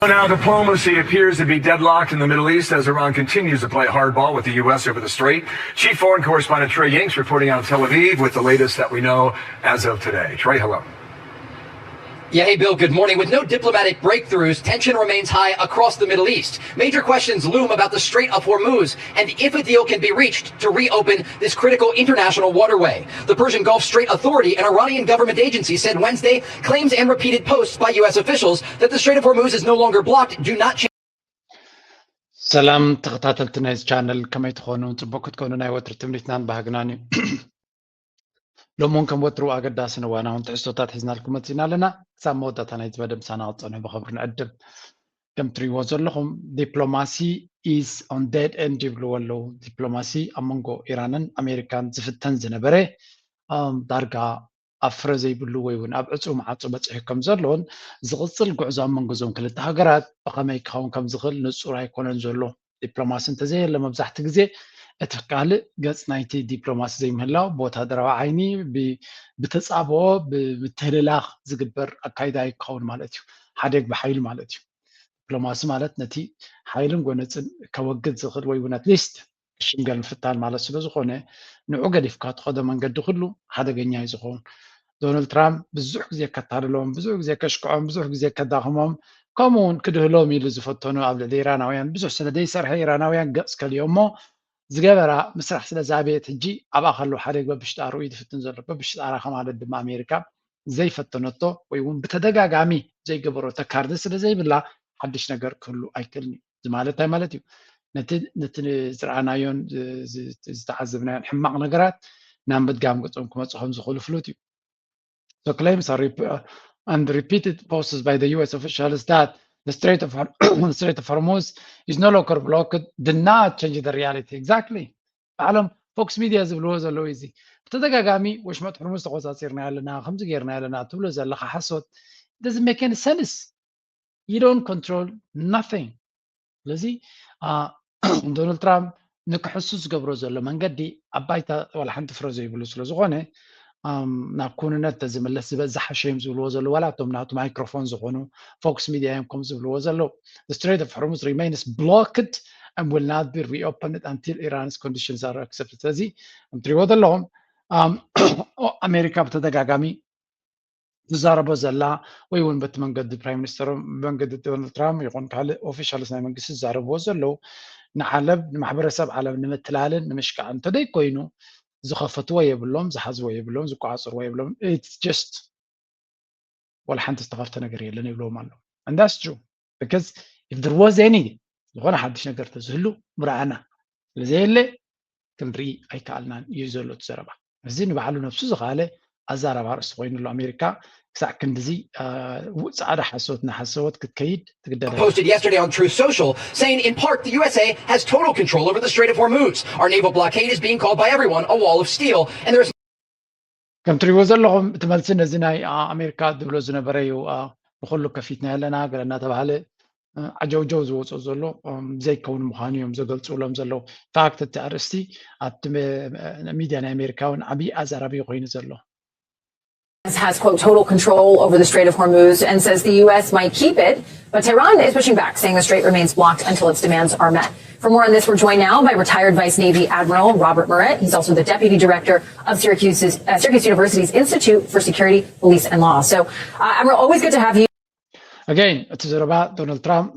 Now, diplomacy appears to be deadlocked in the Middle East as Iran continues to play hardball with the U S over the strait. Chief foreign correspondent Trey Yingst reporting out of Tel Aviv with the latest that we know as of today. Trey, hello. Yeah, hey, Bill, good morning. With no diplomatic breakthroughs, tension remains high across the Middle East. Major questions loom about the Strait of Hormuz and if a deal can be reached to reopen this critical international waterway. The Persian Gulf Strait Authority, an Iranian government agency, said Wednesday claims and repeated posts by U S officials that the Strait of Hormuz is no longer blocked do not change. ሰላም ተኸታተልቲ ናይዚ ቻነል፣ ከመይ ትኾኑ? ጽቡቅ ክትኮኑ ናይ ወትሪ ትምኒትናን ባህግናን እዩ። ሎም እውን ከም ወትሩ ኣገዳስን እዋናውን ትሕዝቶታት ሒዝናልኩም መጺና ኣለና። ክሳብ መወዳእታ ናይዚ መደብ ምሳና ክትጸንሑ ብኽብሪ ንዕድም። ከም ትሪእዎ ዘለኹም diplomacy is on dead end ይብልዎ ኣለዉ። ዲፕሎማሲ ኣብ መንጎ ኢራንን ኣሜሪካን ዝፍተን ዝነበረ ዳርጋ ኣብ ፍረ ዘይብሉ ወይ እውን ኣብ ዕፁ መዓፁ በፂሑ ከም ዘሎን ዝቕፅል ጉዕዞ ኣብ መንጎ እዞም ክልተ ሃገራት ብኸመይ ክኸውን ከም ዝኽእል ንፁር ኣይኮነን ዘሎ። ዲፕሎማሲ እንተዘየለ መብዛሕቲ ግዜ እቲ ካልእ ገፅ ናይቲ ዲፕሎማሲ ዘይምህላው ብወታደራዊ ዓይኒ ብተፃብኦ ብምትህልላኽ ዝግበር ኣካይዳ ክኸውን ማለት እዩ። ሓደግ ብሓይሉ ማለት እዩ። ዲፕሎማሲ ማለት ነቲ ሓይልን ጎነፅን ከወግድ ዝኽእል ወይ እውን ኣትሊስት ክሽምገል ምፍታን ማለት ስለ ዝኾነ ንዑ ገዲፍካ ትኸዶ መንገዲ ኩሉ ሓደገኛ እዩ ዝኸውን። ዶናልድ ትራምፕ ብዙሕ ግዜ ከታልሎም፣ ብዙሕ ግዜ ከሽክዖም፣ ብዙሕ ግዜ ከዳኽሞም፣ ከምኡ እውን ክድህሎም ኢሉ ዝፈተኑ ኣብ ልዕሊ ኢራናውያን ብዙሕ ስለ ዘይሰርሐ ኢራናውያን ገፅ ከልዮ እሞ ዝገበራ ምስራሕ ስለ ዝኣበየት ሕጂ ኣብኣ ከሎ ሓደ በብሽጣሩ እዩ ዝፍትን ዘሎ። በብሽጣራ ከማለት ድማ ኣሜሪካ ዘይፈተነቶ ወይ እውን ብተደጋጋሚ ዘይገበረቶ ካርድ ስለ ዘይብላ ሓድሽ ነገር ክህሉ ኣይክእልን እዩ። እዚ ማለት እንታይ ማለት እዩ? ነቲ ነቲ ዝረኣናዮን ዝተዓዘብናዮን ሕማቕ ነገራት ናብ ምድጋም ገጾም ክመፁ ከም ዝኽእሉ ፍሉጥ እዩ። So claims are rep- uh, and repeated posts by the U S officials that the Strait of Hor- the Strait of Hormuz is no longer blocked do not change the reality. Exactly. ባዕሎም ፎክስ ሚድያ ዝብልዎ ዘለዉ እዚ ብተደጋጋሚ ወሽመጥ ሕርሙዝ ተቆፃፂርና ኣለና ከምዚ ጌርና ኣለና ትብሎ ዘለካ ሓሶት doesn't make any sense. You don't control nothing. ስለዚ ዶናልድ ትራምፕ ንክሕሱ ዝገብሮ ዘሎ መንገዲ ኣብ ባይታ ዋላ ሓንቲ ፍረ ዘይብሉ ስለ ዝኾነ ናብ ኩንነት ተዝምለስ ዝበዝሕ ሓሸዮም ዝብልዎ ዘለዉ ዋላ እቶም ናቱ ማይክሮፎን ዝኾኑ ፎክስ ሚድያ እዮም ከም ዝብልዎ ዘለዉ Strait of Hormuz remains blocked and will not be reopened until Iran's conditions are accepted። ስለዚ ከም ትሪእዎ ዘለኹም ኣሜሪካ ብተደጋጋሚ ትዛረቦ ዘላ ወይ እውን በቲ መንገዲ ፕራይም ሚኒስተሮም ብመንገዲ ዶናልድ ትራምፕ ይኹን ካልእ ኦፊሻልስ ናይ መንግስቲ ዝዛረብዎ ዘለዉ ንዓለም ንማሕበረሰብ ዓለም ንምትላልን ንምሽካዕን እንተደይ ኮይኑ ዝኸፈትዎ የብሎም ዝሓዝዎ የብሎም ዝቋፅርዎ የብሎም it's just ወላ ሓንቲ ዝተኸፍተ ነገር የለን ይብልዎም ኣለዉ and that's true because if there was any ዝኾነ ሓድሽ ነገር ተዝህሉ ምርኣና ስለዘየለ ክንርኢ ኣይከኣልናን እዩ ዘሎ እቲ ዘረባ እዚ ንባዕሉ ነብሱ ዝኸኣለ ኣዛራቢ ኣርእስቲ ኮይኑ ኣሎ ኣሜሪካ ክሳዕ ክንድዚ ፃዕዳ ሓሶት እናሓሰወት ክትከይድ ትግደድ posted yesterday on Truth Social, saying in part the U S A has total control over the Strait of Hormuz. Our naval blockade is being called by everyone a wall of steel, and there is ከም ትሪእዎ ዘለኹም እቲ መልሲ ነዚ ናይ ኣሜሪካ ዝብሎ ዝነበረ እዩ ንኩሉ ከፊትና ኣለና ገለ እናተባሃለ ዓጀውጀው ዝወፅኦ ዘሎ ዘይከውን ምዃኑ እዮም ዘገልፅሎም ዘለዉ ፋክት እቲ ኣርእስቲ ኣብቲ ሚድያ ናይ ኣሜሪካ እውን ዓብዪ ኣዛራቢ ኮይኑ ዘሎ has, quote, total control over the Strait of Hormuz and says the U S might keep it, but Tehran is pushing back, saying the strait remains blocked until its demands are met. For more on this, we're joined now by retired Vice Navy Admiral Robert Moret. He's also the deputy director of Syracuse's, uh, Syracuse University's Institute for Security, Police, and Law. So, uh, Admiral, always good to have you. Again, እቲ ዘረባ ዶናልድ ትራምፕ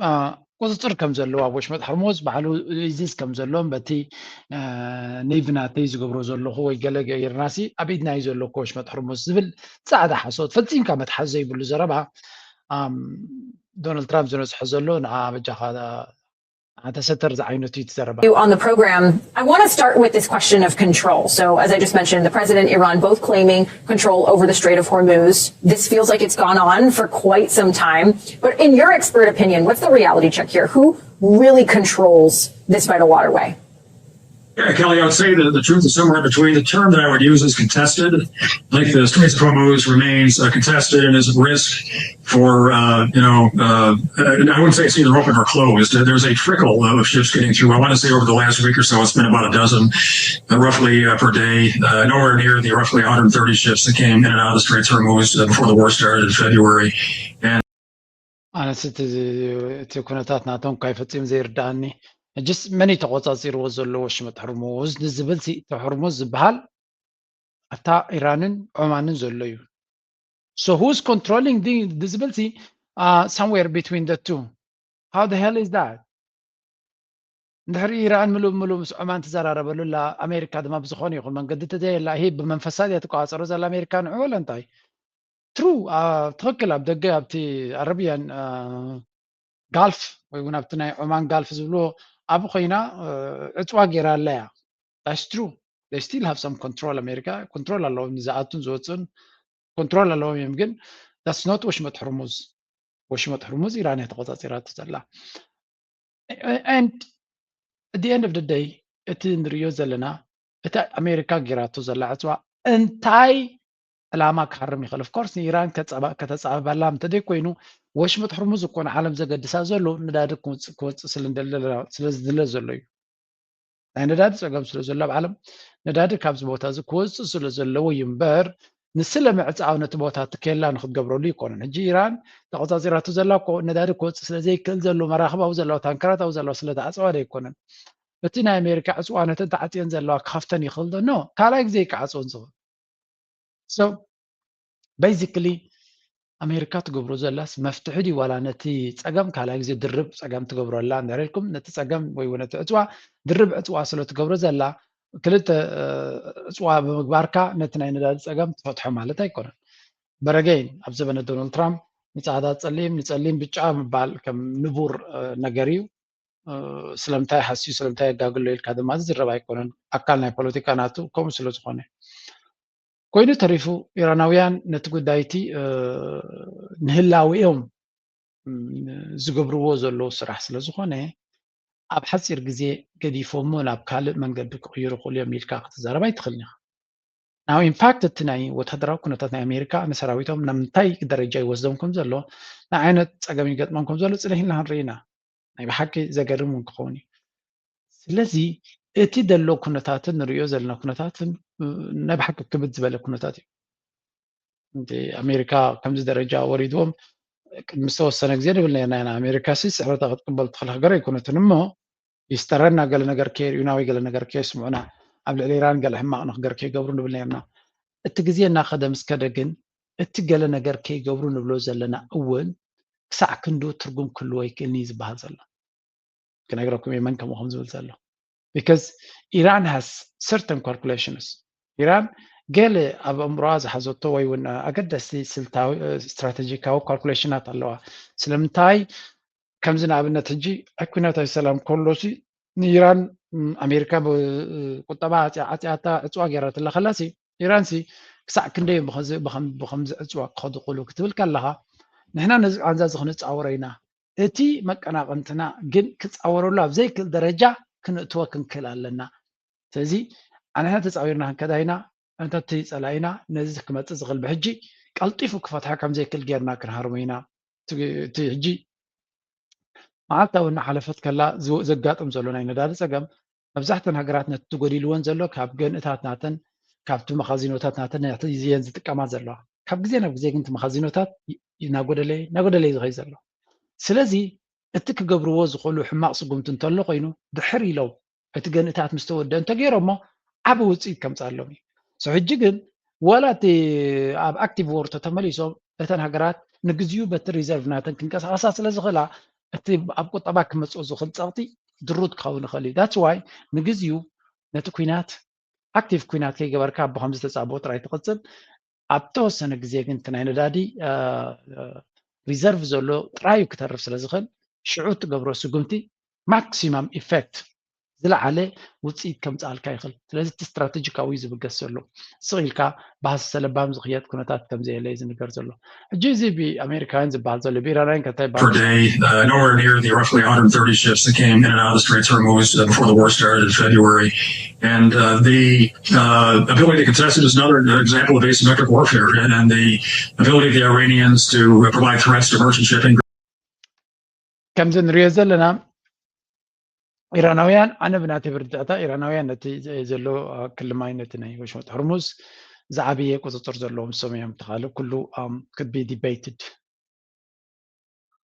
ቁፅፅር ከም ዘለዎ ኣብ ወሽመጥ ሕርሙዝ ባዕሉ ኢዝዝ ከም ዘሎን በቲ ኔቪ ናተይ ዝገብሮ ዘለኹ ወይ ገለ ገይርናሲ ኣብ ኢድና እዩ ዘሎ እኮ ወሽመጥ ሕርሙዝ ዝብል ፃዕዳ ሓሶት ፈፂምካ መትሓዝ ዘይብሉ ዘረባ ዶናልድ ትራምፕ ዝነፅሖ ዘሎ ንዓ በጃኻ ተሰተር ዝዓይነቱ እዩ ትዘረባ on the program. I want to start with this question of control. So, as I just mentioned, the president and Iran both claiming control over the Strait of Hormuz. This feels like it's gone on for quite some time. But in your expert opinion, what's the reality check here? Who really controls this vital waterway? Yeah, Kelly, I would say that the truth is somewhere in between. The term that I would use is contested. Like the Straits of Hormuz remains uh, contested and is at risk for, uh, you know, uh, I wouldn't say it's either open or closed. There's a trickle of ships getting through. I want to say over the last week or so, it's been about a dozen, uh, roughly uh, per day, uh, nowhere near the roughly one hundred thirty ships that came in and out of the Straits of Hormuz uh, before the war started in February. And ኣነስ እቲ ኩነታት ናቶም ካይ ፈፂም ዘይርዳኣኒ። ሕጅስ መን እዩ ተቆፃፂርዎ ዘሎ ወሽመጥ ሕርሙዝ ንዝብል እቲ ሕርሙዝ ዝበሃል ኣብታ ኢራንን ዖማንን ዘሎ እዩ። So who's controlling ዝብል ሲ somewhere between the two? How the hell is that? እንድሕሪ ኢራን ምሉእ ምሉእ ምስ ዖማን ትዘራረበሉ ኣላ፣ ኣሜሪካ ድማ ብዝኾነ ይኹን መንገዲ ተዘየላ ሂ ብመንፈሳ እያ ትቆፃፀሮ ዘላ ኣሜሪካ ንዑ ወላ እንታይ? ትሩ ትኽክል። ኣብ ደገ ኣብቲ ኣረብያን ጋልፍ ወይ እውን ኣብቲ ናይ ዖማን ጋልፍ ዝብልዎ ኣብ ኮይና ዕፅዋ ገይራ ኣላ እያ። That's true. They still have some control ኣሜሪካ ኮንትሮል ኣለዎም ንዝኣቱን ዝወፅን ኮንትሮል ኣለዎም እዮም። ግን that's not ወሽመጥ ሕርሙዝ። ወሽመጥ ሕርሙዝ ኢራን እያ ተቆፃፂራቶ ዘላ። And at the end of the day እቲ ንሪኦ ዘለና እቲ ኣሜሪካ ገይራቶ ዘላ ዕፅዋ እንታይ ዕላማ ክሃርም ይኽእል? Of course ንኢራን ከተፃብበላ እንተዘይ ኮይኑ ወሽመጥ ሕርሙዝ እኮ ንዓለም ዘገድሳ ዘሎ ነዳዲ ክወፅእ ስለ ዝድለ ዘሎ እዩ። ናይ ነዳዲ ፀገም ስለ ዘሎ ኣብ ዓለም ነዳዲ ካብዚ ቦታ እዚ ክወፅእ ስለ ዘለዎ እዩ እምበር ንስለ ምዕፃው ነቲ ቦታ እቲ ኬላ ንክትገብረሉ ይኮነን። ሕጂ ኢራን ተቆፃፂራቱ ዘላ እኮ ነዳዲ ክወፅእ ስለ ዘይክእል ዘሎ መራክብ ኣብኡ ዘለዋ ታንከራት ኣብኡ ዘለዋ ስለ ተዓፀዋ ዶ ኣይኮነን? እቲ ናይ ኣሜሪካ ዕፅዋ ነተን ተዓፅየን ዘለዋ ክከፍተን ይኽእል ዶ? No፣ ካልኣይ ግዜ ይከዓፅወን ዝኽእል። So basically ኣሜሪካ ትገብሮ ዘላስ መፍትሒ ድዩ ዋላ ነቲ ፀገም ካልኣይ ግዜ ድርብ ፀገም ትገብሮ ኣላ እንድሕር ኢልኩም ነቲ ፀገም ወይ እውን ነቲ ዕፅዋ ድርብ ዕፅዋ ስለ ትገብሮ ዘላ ክልተ ዕፅዋ ብምግባርካ ነቲ ናይ ነዳዲ ፀገም ትፈትሖ ማለት ኣይኮነን። በረገይን ኣብ ዘበነ ዶናልድ ትራምፕ ንፃዕዳ ፀሊም ንፀሊም ብጫ ምባል ከም ንቡር ነገር እዩ። ስለምንታይ ሃስዩ ስለምንታይ የጋግሎ ኢልካ ድማ ዝዝረብ ኣይኮነን። ኣካል ናይ ፖለቲካ ናቱ ከምኡ ስለ ዝኾነ ኮይኑ ተሪፉ ኢራናውያን ነቲ ጉዳይ እቲ ንህላዊኦም ዝገብርዎ ዘለዉ ስራሕ ስለ ዝኾነ ኣብ ሓፂር ግዜ ገዲፎሞ ናብ ካልእ መንገዲ ክቕይሩ ክእሉ እዮም ኢልካ ክትዛረብ ኣይትኽእልን ኢኻ። Now in fact እቲ ናይ ወታደራዊ ኩነታት ናይ ኣሜሪካ ንሰራዊቶም ናብ ምንታይ ደረጃ ይወስዶም ከም ዘሎ ንዓይነት ፀገም ይገጥሞም ከም ዘሎ ፅንሕ ኢልና ክንርኢ ኢና። ናይ ብሓቂ ዘገርም እውን ክኸውን እዩ። ስለዚ እቲ ዘሎ ኩነታትን ንሪኦ ዘለና ኩነታትን ናይ ብሓቂ ክብድ ዝበለ ኩነታት እዩ። ኣሜሪካ ከምዚ ደረጃ ወሪድዎም ቅድሚ ዝተወሰነ ግዜ ንብል ነርና ኢና። ኣሜሪካ ሲ ስዕረታ ክትቅበል ትኽእል ሃገር ኣይኮነትን እሞ ይስተረና ገለ ነገር ከየርእዩና ወይ ገለ ነገር ከየስምዑና ኣብ ልዕሊ ኢራን ገለ ሕማቕ ነገር ከይገብሩ ንብል ነርና። እቲ ግዜ እናኸደ ምስ ከደ ግን እቲ ገለ ነገር ከይገብሩ ንብሎ ዘለና እውን ክሳዕ ክንዱ ትርጉም ክህልዎ ይክእልኒ እዩ ዝበሃል ዘሎ። ክነግረኩም እየ መን ከምኡ ከም ዝብል ዘሎ። Because Iran has certain calculations. ኢራን ገለ ኣብ ኣእምሮኣ ዝሓዘቶ ወይ እውን ኣገደስቲ ስልታዊ ስትራቴጂካዊ ካልኩሌሽናት ኣለዋ። ስለምንታይ ከምዚ ንኣብነት ሕጂ ኣብ ኩነታዊ ሰላም ከሎሲ ንኢራን ኣሜሪካ ብቁጠባ ዓፅያታ ዕፅዋ ገይራትላ ከላሲ ኢራንሲ ክሳዕ ክንደይ ብከምዚ ዕፅዋ ክኸዱ ክእሉ ክትብል ከለካ ንሕና ነዚ ቃንዛ እዚ ክንፃወሮ ኢና። እቲ መቀናቕንትና ግን ክፃወረሉ ኣብ ዘይክእል ደረጃ ክንእትወ ክንክእል ኣለና። ስለዚ ኣንሕና ተፃዊርና ክንከዳ ኢና። እንተ እቲ ፀላኢና ነዚ ክመፅእ ዝኽእል ብሕጂ ቀልጢፉ ክፈትሖ ከም ዘይክእል ጌርና ክንሃርሞ ኢና። እቲ ሕጂ መዓልታዊ እናሓለፈት ከላ ዘጋጥም ዘሎ ናይ ነዳዲ ፀገም መብዛሕተን ሃገራት ነቲ ጎዲልወን ዘሎ ካብ ገንእታት ናተን ካብቲ መኻዚኖታት ናተን ናተን እየን ዝጥቀማ ዘለዋ። ካብ ግዜ ናብ ግዜ ግን እቲ መኻዚኖታት እናጎደለ እናጎደለ እዩ ዝኸይ ዘሎ። ስለዚ እቲ ክገብርዎ ዝኽእሉ ሕማቕ ስጉምቲ እንተሎ ኮይኑ ድሕር ኢሎም እቲ ገንእታት ምስ ተወደአ እንተገይሮሞ ዓቢ ውፅኢት ከምፅኣሎም እዩ። ሕጂ ግን ወላ እቲ ኣብ ኣክቲቭ ዎር ተተመሊሶም እተን ሃገራት ንግዚኡ በቲ ሪዘርቭ ናተን ክንቀሳቐሳ ስለ ዝኽእላ እቲ ኣብ ቁጠባ ክመፅኦ ዝኽእል ፀቕጢ ድሩት ክኸውን ይኽእል እዩ። That's why ንግዚኡ ነቲ ኩናት ኣክቲቭ ኩናት ከይገበርካ ብከምዚ ተፃብኦ ጥራይ ትቕፅል። ኣብ ተወሰነ ግዜ ግን እቲ ናይ ነዳዲ ሪዘርቭ ዘሎ ጥራዩ ክተርፍ ስለ ዝኽእል ሽዑ እትገብሮ ስጉምቲ ማክሲማም ኢፌክት ዝለዓለ ውፅኢት ከምፅኣልካ ይኽእል። ስለዚ እቲ ስትራቴጂካዊ ዝብገስ ዘሎ ስቕ ኢልካ ብሃሰሰ ለባም ዝኽየድ ኩነታት ከም ዘየለ እዩ ዝንገር ዘሎ። ሕጂ እዚ ብኣሜሪካውያን ዝበሃል ዘሎ ብኢራናውያን ከታይ per day, uh, nowhere near the roughly one hundred thirty ships that came in and out of the Straits of Hormuz uh, before the war started in February. And uh, the uh, ability to contest it is another example of asymmetric warfare, and, and the ability of the Iranians to uh, provide threats to merchant shipping. ከምዚ ንሪኦ ዘለና ኢራናውያን ኣነ ብናተይ ብርድዕታ ኢራናውያን ነቲ ዘሎ ክልማይ ነቲ ናይ ወሽመጥ ሕርሙዝ ዝዓበየ ቁፅፅር ዘለዎም ሰም እዮም ተካለ ኩሉ could be debated።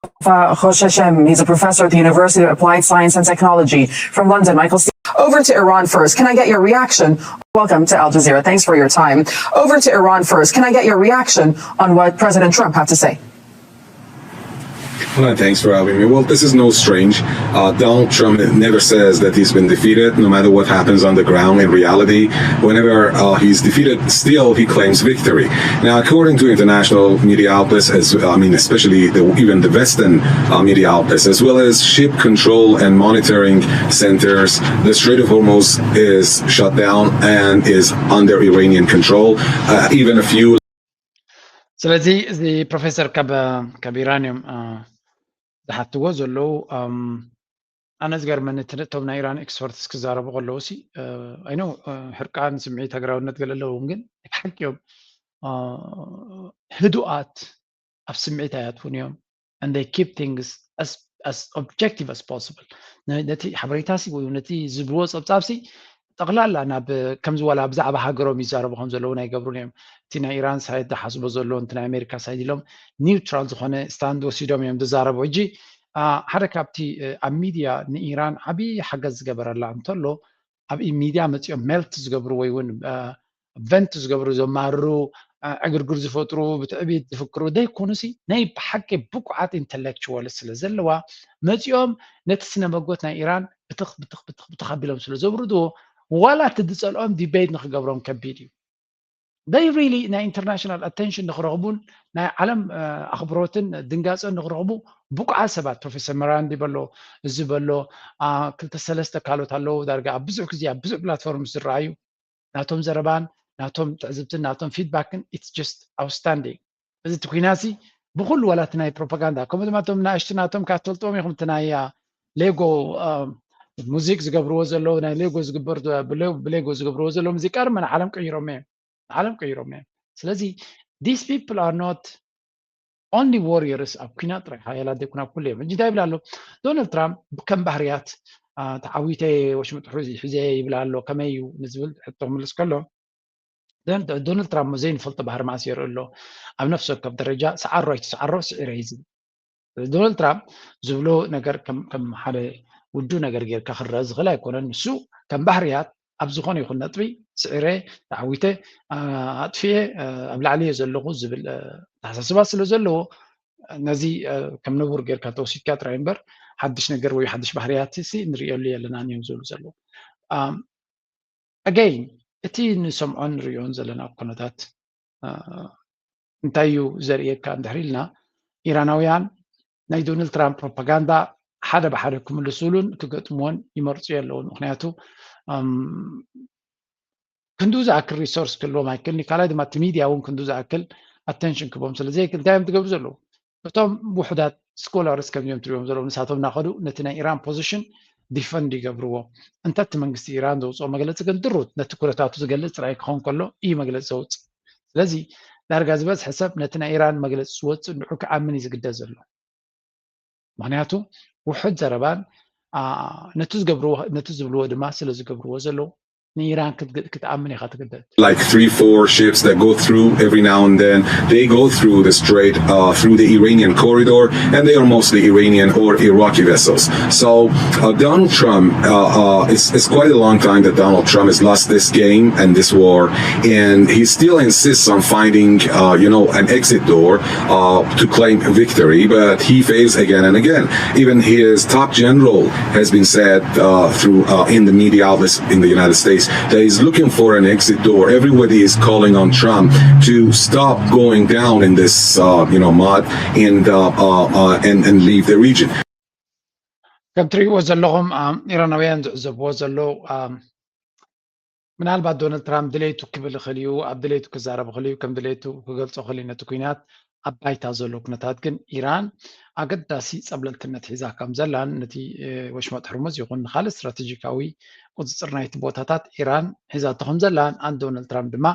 Mustafa Khosheshem. He's a professor at the University of Applied Science and Technology. From London, Michael Steve. Over to Iran first. Can I get your reaction? Welcome to Al Jazeera. Thanks for your time. Over to Iran first. Can I get your reaction on what President Trump had to say? Well, thanks for having me. Well, this is no strange. Uh, Donald Trump never says that he's been defeated, no matter what happens on the ground. In reality, whenever uh, he's defeated, still he claims victory. Now, according to international media outlets, as I mean, especially the, even the Western uh, media outlets, as well as ship control and monitoring centers, the Strait of Hormuz is shut down and is under Iranian control. Uh, even a few ስለዚ እዚ ፕሮፌሰር ካብ ካብ ኢራን እዮም ዝሓትዎ ዘለዉ። ኣነ ዝገርመኒ እቲ እቶም ናይ ኢራን ኤክስፐርትስ ክዛረቡ ከለዉ ሲ ኣይኖ ሕርቃን፣ ስምዒት፣ ሃገራውነት ገለ ኣለዎም፣ ግን ናይ ብሓቂ እዮም ህዱኣት፣ ኣብ ስምዒት ኣይኣትውን እዮም። And they keep things as objective as possible። ነቲ ሓበሬታ ሲ ወይ ነቲ ዝብልዎ ፀብፃብ ሲ ጠቕላላ ናብ ከምዚ ዋላ ብዛዕባ ሃገሮም ይዛረቡ ከም ዘለዉ ናይ ገብሩን እዮም። እቲ ናይ ኢራን ሳይድ ዝሓስቦ ዘሎ፣ እቲ ናይ ኣሜሪካ ሳይድ ኢሎም ኒውትራል ዝኾነ ስታንድ ወሲዶም እዮም ዝዛረቡ። ሕጂ ሓደ ካብቲ ኣብ ሚድያ ንኢራን ዓብዪ ሓገዝ ዝገበረላ እንተሎ ኣብ ሚድያ መፂኦም ሜልት ዝገብሩ ወይ እውን ቨንት ዝገብሩ፣ ዘማርሩ፣ ዕግርግር ዝፈጥሩ፣ ብትዕቢት ዝፍክሩ ዘይኮኑሲ ናይ ብሓቂ ብቁዓት ኢንተሌክቹዋልስ ስለ ዘለዋ መፂኦም ነቲ ስነ መጎት ናይ ኢራን ብትኽ ብትኽ ብትኽ ብትኽ ኣቢሎም ስለ ዘውርድዎ ዋላ እቲ ዝፀልኦም ዲቤት ንክገብሮም ከቢድ እዩ። They really ናይ ኢንተርናሽናል ኣቴንሽን ንክረኽቡን ናይ ዓለም ኣኽብሮትን ድንጋፀን ንክረኽቡ ብቁዓት ሰባት፣ ፕሮፌሰር መራንዲ በሎ፣ እዚ በሎ፣ ክልተ ሰለስተ ካልኦት ኣለዉ ዳርጋ ኣብ ብዙሕ ግዜ ኣብ ብዙሕ ፕላትፎርም ዝረኣዩ ናቶም ዘረባን ናቶም ትዕዝብትን ናቶም ፊድባክን it's just outstanding። እዚ እቲ ኩናት እዚ ብኩሉ ዋላ እቲ ናይ ፕሮፓጋንዳ ከምኡ ድማ እቶም ናእሽቱ ናቶም ካብ ትፈልጥዎም ኢኹም እቲ ናይ ሌጎ ሙዚቅ ዝገብርዎ ዘለዉ ናይ ሌጎ ዝግበር ብሌጎ ዝገብርዎ ዘለዉ ሙዚቃ ድማ ንዓለም ቀይሮም እዮም ንዓለም ቀይሮም እዮም። ስለዚ these people are not only warriors ኣብ ኩናት ጥራይ ሓያላት ዘይኮኑ ኣብ ኩሉ እዮም። ሕጂ እንታይ ይብል ኣሎ ዶናልድ ትራምፕ ከም ባህርያት ተዓዊተ ወሽመጥ ሒዘ ይብል ኣሎ። ከመይ እዩ ንዝብል ሕቶ ክምልስ ከሎ ዶናልድ ትራምፕ ዘይንፈልጦ ባህሪ መዓስ የርኢ ኣሎ። ኣብ ነፍሲ ወከፍ ደረጃ ሰዓሮ ኣይትሰዓሮ ስዒረ እዩ ዝብል። ዶናልድ ትራምፕ ዝብሎ ነገር ከም ሓደ ውዱ ነገር ጌርካ ክረአ ዝኽእል ኣይኮነን። ንሱ ከም ባህርያት ኣብ ዝኾነ ይኹን ነጥቢ ስዒረ ተዓዊተ ኣጥፊኤ ኣብ ላዕሊ እየ ዘለኹ ዝብል ኣተሓሳስባ ስለ ዘለዎ ነዚ ከም ንቡር ጌርካ ተወሲድካ ጥራይ እምበር ሓድሽ ነገር ወይ ሓድሽ ባህርያት ሲ ንሪእየሉ የለናን እዮም ዝብሉ ዘለዉ። ኣገይን እቲ ንሰምዖን ንሪኦን ዘለና ኩነታት እንታይ እዩ ዘርእየካ እንድሕር ኢልና ኢራናውያን ናይ ዶናልድ ትራምፕ ፕሮፓጋንዳ ሓደ ብሓደ ክምልስሉን ክገጥምዎን ይመርፁ የለውን። ምክንያቱ ክንዱ ዝኣክል ሪሶርስ ክህልዎም ኣይክእልን። ካልኣይ ድማ እቲ ሚድያ እውን ክንዱ ዝኣክል ኣቴንሽን ክቦም ስለ ዘይክእል እንታይ እዮም ትገብሩ ዘለዉ? እቶም ውሑዳት ስኮላርስ ከምዚኦም ትሪኦም ዘለዉ ንሳቶም እናኸዱ ነቲ ናይ ኢራን ፖዚሽን ዲፈንድ ይገብርዎ። እንተ እቲ መንግስቲ ኢራን ዘውፅኦ መግለፂ ግን ድሩት ነቲ ኩነታቱ ዝገልፅ ጥራይ ክኸውን ከሎ እዩ መግለፂ ዘውፅእ። ስለዚ ዳርጋ ዝበዝሐ ሰብ ነቲ ናይ ኢራን መግለፂ ዝወፅእ ንዑ ክኣምን እዩ ዝግደድ ዘሎ። ምክንያቱ ውሑድ ዘረባን ነቲ ዝገብርዎ ነቲ ዝብልዎ ድማ ስለ ዝገብርዎ ዘለዉ ንኢራን ክትኣምን ኢኻ ትግደድ። Like three, four ships that go through every now and then. They go through the strait, uh, through the Iranian corridor, and they are mostly Iranian or Iraqi vessels. So uh, Donald Trump uh, uh, it's, it's quite a long time that Donald Trump has lost this game and this war, and he still insists on finding, uh, you know, an exit door uh, to claim victory, but he fails again and again. Even his top general has been said uh, through uh, in the media outlets in the United States that he's looking for an exit door. Everybody is calling on Trump to stop going down in this, uh, you know, mud and, uh, uh, uh, and and leave the region. ከም ትሪእዎ ዘለኹም ኢራናውያን ዝዕዘብዎ ዘለዉ ምናልባት ዶናልድ ትራምፕ ድሌቱ ክብል ይኽእል እዩ፣ ኣብ ድሌቱ ክዛረብ ይኽእል እዩ፣ ከም ድሌቱ ክገልፆ ይኽእል እዩ ነቲ ኩናት። ኣብ ባይታ ዘሎ ኩነታት ግን ኢራን ኣገዳሲ ፀብለልትነት ሒዛ ከም ዘላን ነቲ ወሽመጥ ሕርሙዝ ይኹን ንካልእ ስትራቴጂካዊ ቁፅፅር ናይቲ ቦታታት ኢራን ሒዛቶ ከም ዘላን ኣን ዶናልድ ትራምፕ ድማ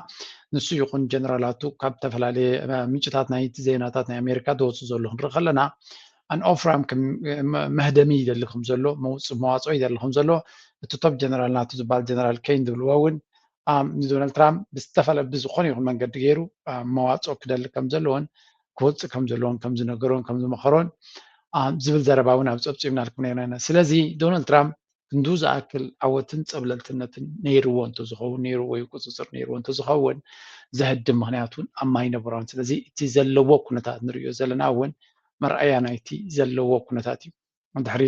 ንሱ ይኹን ጀነራላቱ ካብ ዝተፈላለየ ምንጭታት ናይቲ ዜናታት ናይ ኣሜሪካ ዝወፁ ዘሎ ክንርኢ ከለና ኣን ኦፍራም መህደሚ ይደሊ ከም ዘሎ መዋፅኦ ይደሊ ከም ዘሎ እቲ ቶፕ ጀነራል ናቱ ዝበሃል ጀነራል ኬን ዝብልዎ እውን ንዶናልድ ትራምፕ ብዝተፈለ ብዝኾነ ይኹን መንገዲ ገይሩ መዋፅኦ ክደሊ ከም ዘለዎን ክወፅእ ከም ዘለዎን ከም ዝነገሮን ከም ዝመኸሮን ዝብል ዘረባ እውን ኣብ ፀብፂብናልኩም ነርና ኢና። ስለዚ ዶናልድ ትራምፕ ክንዱ ዝኣክል ዓወትን ፀብለልትነትን ነይርዎ እንተዝኸውን ነይሩ ወይ ቁፅፅር ነይርዎ እንተዝኸውን ዘህድም ምክንያት እውን ኣብ ማይ ነበሮን። ስለዚ እቲ ዘለዎ ኩነታት ንሪኦ ዘለና እውን መርኣያ ናይቲ ዘለዎ ኩነታት እዩ። ድሕሪ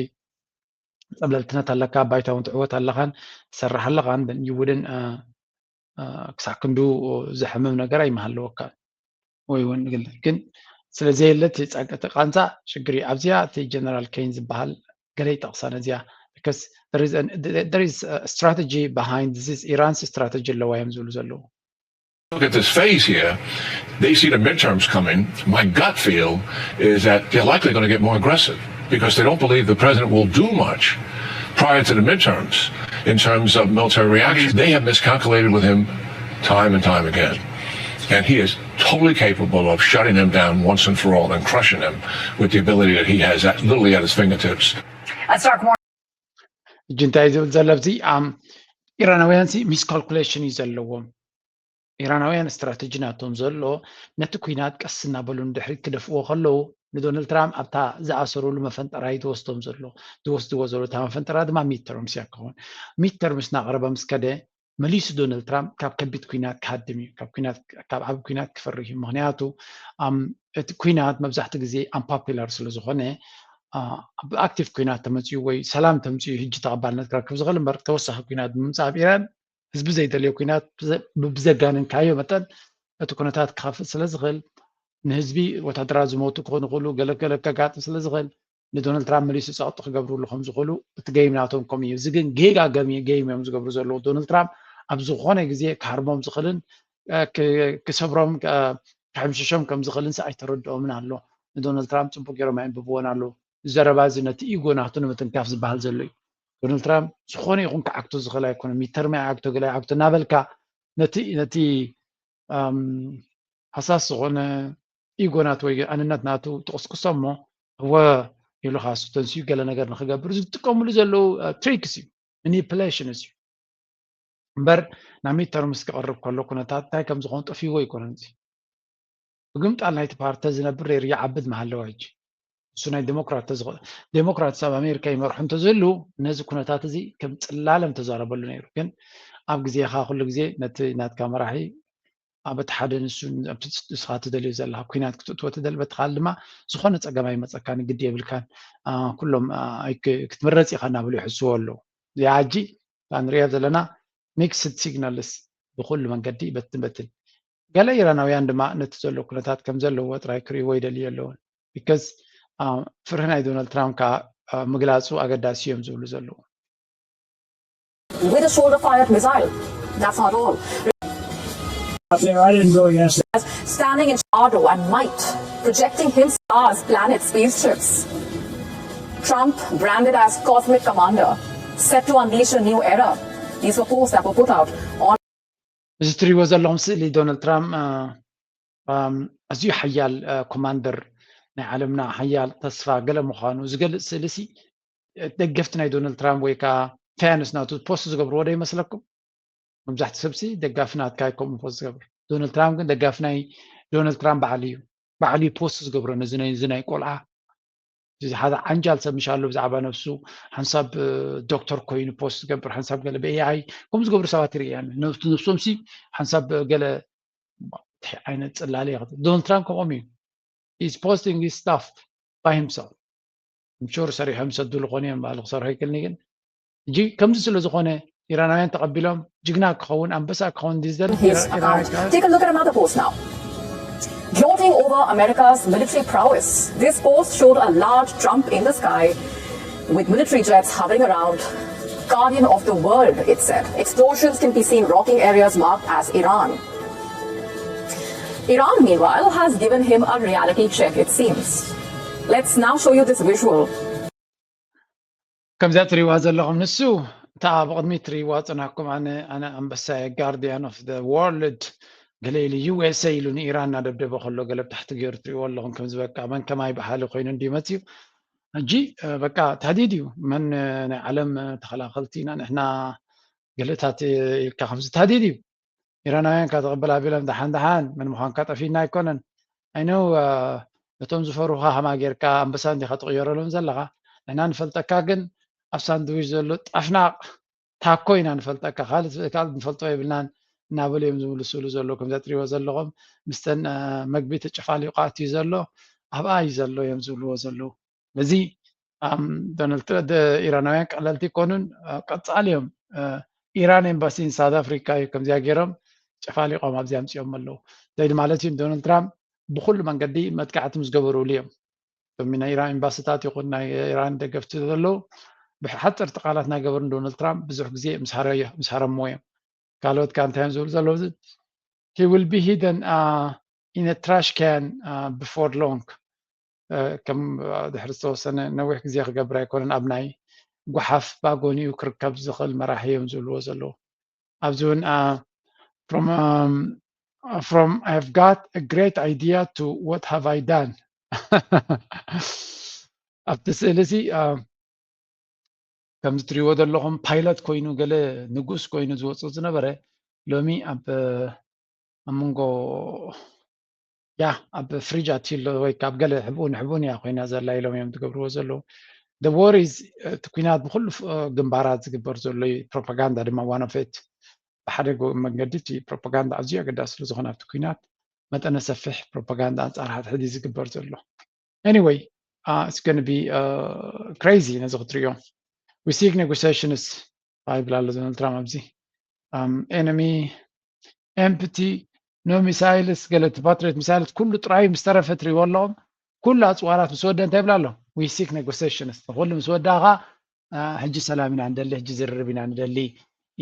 ፀብለልትነት ኣለካ፣ ባይታ እውን ትዕወት ኣለኻን ትሰርሕ ኣለኻን ብንይውድን ክሳብ ክንዱ ዘሕምም ነገር ኣይመሃለወካ ወይ እውን ግን ግን ስለዘየለ እቲ ቃንዛ ሽግር እዩ። ኣብዚኣ እቲ ጀነራል ኬን ዝበሃል ገለ ይጠቕሳ ነዚኣ because there is strategy behind this is Iran's strategy ኣለዋ እዮም ዝብሉ ዘለዉ። Look at this phase here. They see the midterms coming. My gut feel is that they're likely going to get more aggressive because they don't believe the president will do much prior to the midterms in terms of military reaction. They have miscalculated with him time and time again. And he is totally capable of shutting them down once and for all and crushing them with the ability that he has at, literally at his fingertips. Let's talk more. ሕጂ እንታይ ዝብል ዘሎ ኣብዚ ኢራናውያን ሲ ሚስካልኩሌሽን እዩ ዘለዎም። ኢራናውያን ስትራተጂ ናቶም ዘሎ ነቲ ኩናት ቀስ እናበሉ ንድሕሪት ክደፍዎ ከለዉ ንዶናልድ ትራምፕ ኣብታ ዝኣሰሩሉ መፈንጠራ እዩ ዝወስዶም ዘሎ ዝወስድዎ ዘሎ እታ መፈንጠራ ድማ ሚድተርምስ እያ ክኸውን። ሚድተርምስ እናቐረበ ምስ ከደ መሊሱ ዶናልድ ትራምፕ ካብ ከቢድ ኩናት ክሃድም እዩ፣ ካብ ዓቢ ኩናት ክፈርህ እዩ። ምክንያቱ እቲ ኩናት መብዛሕትኡ ግዜ ኣምፖፑላር ስለዝኾነ ብኣክቲቭ ኩናት ተመፅኡ ወይ ሰላም ተምፅኡ ሕጂ ተቐባልነት ክረክብ ዝኽእል እምበር ተወሳኺ ኩናት ብምምፃእ ኣብ ኢራን ህዝቢ ዘይደልዮ ኩናት ብዘጋነንካዮ መጠን እቲ ኩነታት ክኸፍእ ስለዝኽእል ንህዝቢ ወታደራት ዝሞቱ ክኾኑ ይኽእሉ ገለገለ ከጋጥም ስለዝኽእል ንዶናልድ ትራምፕ መሊሱ ፀቕጢ ክገብርሉ ከም ዝኽእሉ እቲ ገይም ናቶም ከምኡ እዩ። እዚ ግን ጌጋ ገይም እዮም ዝገብሩ ዘለዉ። ዶናልድ ትራምፕ ኣብ ዝኾነ ግዜ ክሃርሞም ዝኽእልን ክሰብሮም ክሕምሽሾም ከም ዝኽእልን ሲ ኣይተረድኦምን ኣሎ። ንዶናልድ ትራምፕ ፅቡቅ ገይሮም ኣይንብብዎን ኣለዉ። ዘረባ እዚ ነቲ ኢጎ ናቱ ንምትንካፍ ዝበሃል ዘሎ እዩ። ዶናልድ ትራምፕ ዝኾነ ይኹን ክዓግቶ ዝኽእል ኣይኮነ ሚተርም ኣይዓግቶ ገለ ኣይዓግቶ እናበልካ ነቲ ነቲ ሃሳስ ዝኾነ ኢጎ ናቱ ወይ ኣንነት ናቱ ትቕስቅሶ እሞ እወ ኢሉኻ እሱ ተንስዩ ገለ ነገር ንክገብር ዝጥቀምሉ ዘለዉ ትሪክስ እዩ፣ ማኒፕሌሽንስ እዩ እምበር ናብ ሚድተርምስ ክቐርብ ከሎ ኩነታት እንታይ ከም ዝኾን ጠፊዎ ኣይኮነን። እዚ ብግምጣል ናይቲ ፓርቲ ዝነብር ነይሩ ይዓብድ መሃለዋ ሕጂ እሱ ናይ ዴሞክራት ዴሞክራትስ ኣብ ኣሜሪካ ይመርሑ እንተዝህሉ ነዚ ኩነታት እዚ ከም ፅላለም ተዛረበሉ ነይሩ። ግን ኣብ ግዜኻ ኩሉ ግዜ ነቲ ናትካ መራሒ ኣብ እቲ ሓደ ንሱ ኣብቲ ንስኻ ትደልዮ ዘለኻ ኩናት ክትእትዎ ትደሊ በቲ ካልእ ድማ ዝኾነ ፀገም ኣይመፀካን ግዲ የብልካን ኩሎም ክትምረፅ ኢኻ እናበሉ ይሕስዎ ኣለዉ። እዚኣ ሕጂ ንሪኦ ዘለና ሚክስድ ሲግናልስ ብኩሉ መንገዲ በትን በትን ገለ ኢራናውያን ድማ ነቲ ዘሎ ኩነታት ከም ዘለዎ ጥራይ ክርእይዎ ይደልዩ ኣለውን because ፍርሒ ናይ ዶናልድ ትራምፕ ከዓ ምግላፁ ኣገዳሲ እዮም ዝብሉ ዘለዉ። With a shoulder fired missile. That's not all. Up there, I didn't go yesterday. Standing in shadow and might, projecting himself as planet spaceships. Trump, branded as cosmic commander, set to unleash a new era. These were posts that were put out on እዚ ትሪእዎ ዘለኹም ስእሊ ዶናልድ ትራምፕ ኣዝዩ ሓያል ኮማንደር ናይ ዓለምና ሓያል ተስፋ ገለ ምዃኑ ዝገልፅ ስእሊ ሲ ደገፍቲ ናይ ዶናልድ ትራምፕ ወይ ከዓ ፋንስ ናቱ ፖስት ዝገብርዎ ዶ ይመስለኩም? መብዛሕትኡ ሰብሲ ደጋፊ ናትካ እዩ ከምኡ ፖስት ዝገብር። ዶናልድ ትራምፕ ግን ደጋፊ ናይ ዶናልድ ትራምፕ ባዕሉ እዩ። ባዕሉ እዩ ፖስት ዝገብሮ ነዚ ናይ እዚ ናይ ቆልዓ እዚ ሓደ ዓንጃል ሰብ ምሽ ኣሎ ብዛዕባ ነብሱ ሓንሳብ ዶክተር ኮይኑ ፖስት ዝገብር ሓንሳብ ገለ ብኤኣይ ከምኡ ዝገብሩ ሰባት ይርኢ ነብሶም ሲ ሓንሳብ ገለ እንታይ ዓይነት ፅላለ እዩ ዶናልድ ትራምፕ ከምኦም እዩ is posting his stuff by himself ምሹር ሰሪሖም ሰዱ ዝኾኑ እዮም ባዕሉ ክሰርሖ ይክልኒ ግን ሕጂ ከምዚ ስለ ዝኾነ ኢራናውያን ተቐቢሎም ጅግና ክኸውን ኣንበሳ ክኸውን ዲዘል Take a look at another post now. Gloating over America's military prowess, this post showed a large Trump in the sky with military jets hovering around. Guardian of the world, it said. Explosions can be seen rocking areas marked as Iran. Iran, meanwhile, has given him a reality check, it seems. Let's now show you this visual. ከምዚኣ ትሪእዋ ዘለኹም ንሱ እታ ብቕድሚት ትሪእዋ ፅናኩም ኣነ ኣነ ኣንበሳ guardian of the world ገለ ኢሉ USA ኢሉ ንኢራን እናደብደበ ከሎ ገለ ብታሕቲ ገይሩ ትሪእዎ ኣለኹም ከምዚ በቃ መን ከማይ በሃሊ ኮይኑ እንድዩ መፅዩ ሕጂ በቃ ታዲድ እዩ መን ናይ ዓለም ተኸላኸልቲ ኢና ንሕና ገለታት ኢልካ ከምዚ ታዲድ እዩ ኢራናውያን ካብ ተቐበል ኣቢሎም ደሓን ደሓን መን ምዃንካ ጠፊና ኣይኮነን I know ነቶም ዝፈሩኻ ከማ ጌርካ ኣንበሳ እንዲኻ ትቕየረሎም ዘለኻ። ንሕና ንፈልጠካ ግን ኣብ ሳንድዊች ዘሎ ጣፍናቕ ታኮ ኢና ንፈልጠካ፣ ካልእ ካልእ ንፈልጦ የብልናን እናበሉ እዮም ዝምልስሉ ዘለዉ። ከምዚ እትሪእዎ ዘለኹም ምስተን መግቢ ተጨፋሊቑ ኣትዩ ዘሎ ኣብኣ እዩ ዘሎ እዮም ዝብልዎ ዘለዉ። እዚ ዶናልድ ትራምፕ ኢራናውያን ቀለልቲ ይኮኑን፣ ቀጻሊ እዮም። ኢራን ኤምባሲ ሳውት ኣፍሪካ እዩ ከምዚኣ ገይሮም ጨፋሊቆም ኣብዚ ኣምፅኦም ኣለዉ። ዘይ ማለት እዩ ዶናልድ ትራምፕ ብኩሉ መንገዲ መጥቃዕቲ ምስ ገበሩሉ እዮም። እቶም ናይ ኢራን ኤምባሲታት ይኹን ናይ ኢራን ደገፍቲ ዘለዉ ብሓፀርቲ ቃላት እናገበሩ ዶናልድ ትራምፕ ብዙሕ ግዜ ምስ ሃረምዎ እዮም። ካልኦት ከ እንታይ እዮም ዝብሉ ዘለዉ? He will be hidden in a trash can before long። ከም ድሕሪ ዝተወሰነ ነዊሕ ግዜ ክገብር ኣይኮነን ኣብ ናይ ጓሓፍ ባጎኒኡ ክርከብ ዝኽእል መራሒ እዮም ዝብልዎ ዘለዉ። ኣብዚ እውን from I've got a great idea to what have I done ኣብቲ ስእሊ እዚ ከምዚ ትሪእዎ ዘለኹም ፓይለት ኮይኑ ገለ ንጉስ ኮይኑ ዝወፅእ ዝነበረ ሎሚ ኣብ ኣብ መንጎ ያ ኣብ ፍሪጅ ኣትዩ ኣሎ ወይ ካብ ገለ ሕብኡ ንሕብኡን እያ ኮይና ዘላ ኢሎም እዮም ዝገብርዎ ዘለዉ። The war is እቲ ኩናት ብኩሉ ግንባራት ዝግበር ዘሎ እዩ። ፕሮፓጋንዳ ድማ one of it ብሓደ መንገዲ እቲ ፕሮፓጋንዳ ኣዝዩ ኣገዳሲ ስለ ዝኾነ ኣብቲ ኩናት መጠነ ሰፊሕ ፕሮፓጋንዳ ኣንፃር ሓድሕድ እዩ ዝግበር ዘሎ። Anyway, it's gonna be crazy ነዚ ክትሪኦ። We seek negotiations ይብል ኣሎ ዶናልድ ትራምፕ ኣብዚ። Enemy empty, no missiles፣ ገለ እቲ ፓትሪዮት ሚሳይልስ ኩሉ ጥራይ ምስ ተረፈ ትሪእዎ ኣለኹም። ኩሉ ኣፅዋራት ምስ ወደ እንታይ ይብል ኣሎ? We seek negotiations። ንኩሉ ምስ ወዳእኻ ሕጂ ሰላም ኢና ንደሊ፣ ሕጂ ዝርርብ ኢና ንደሊ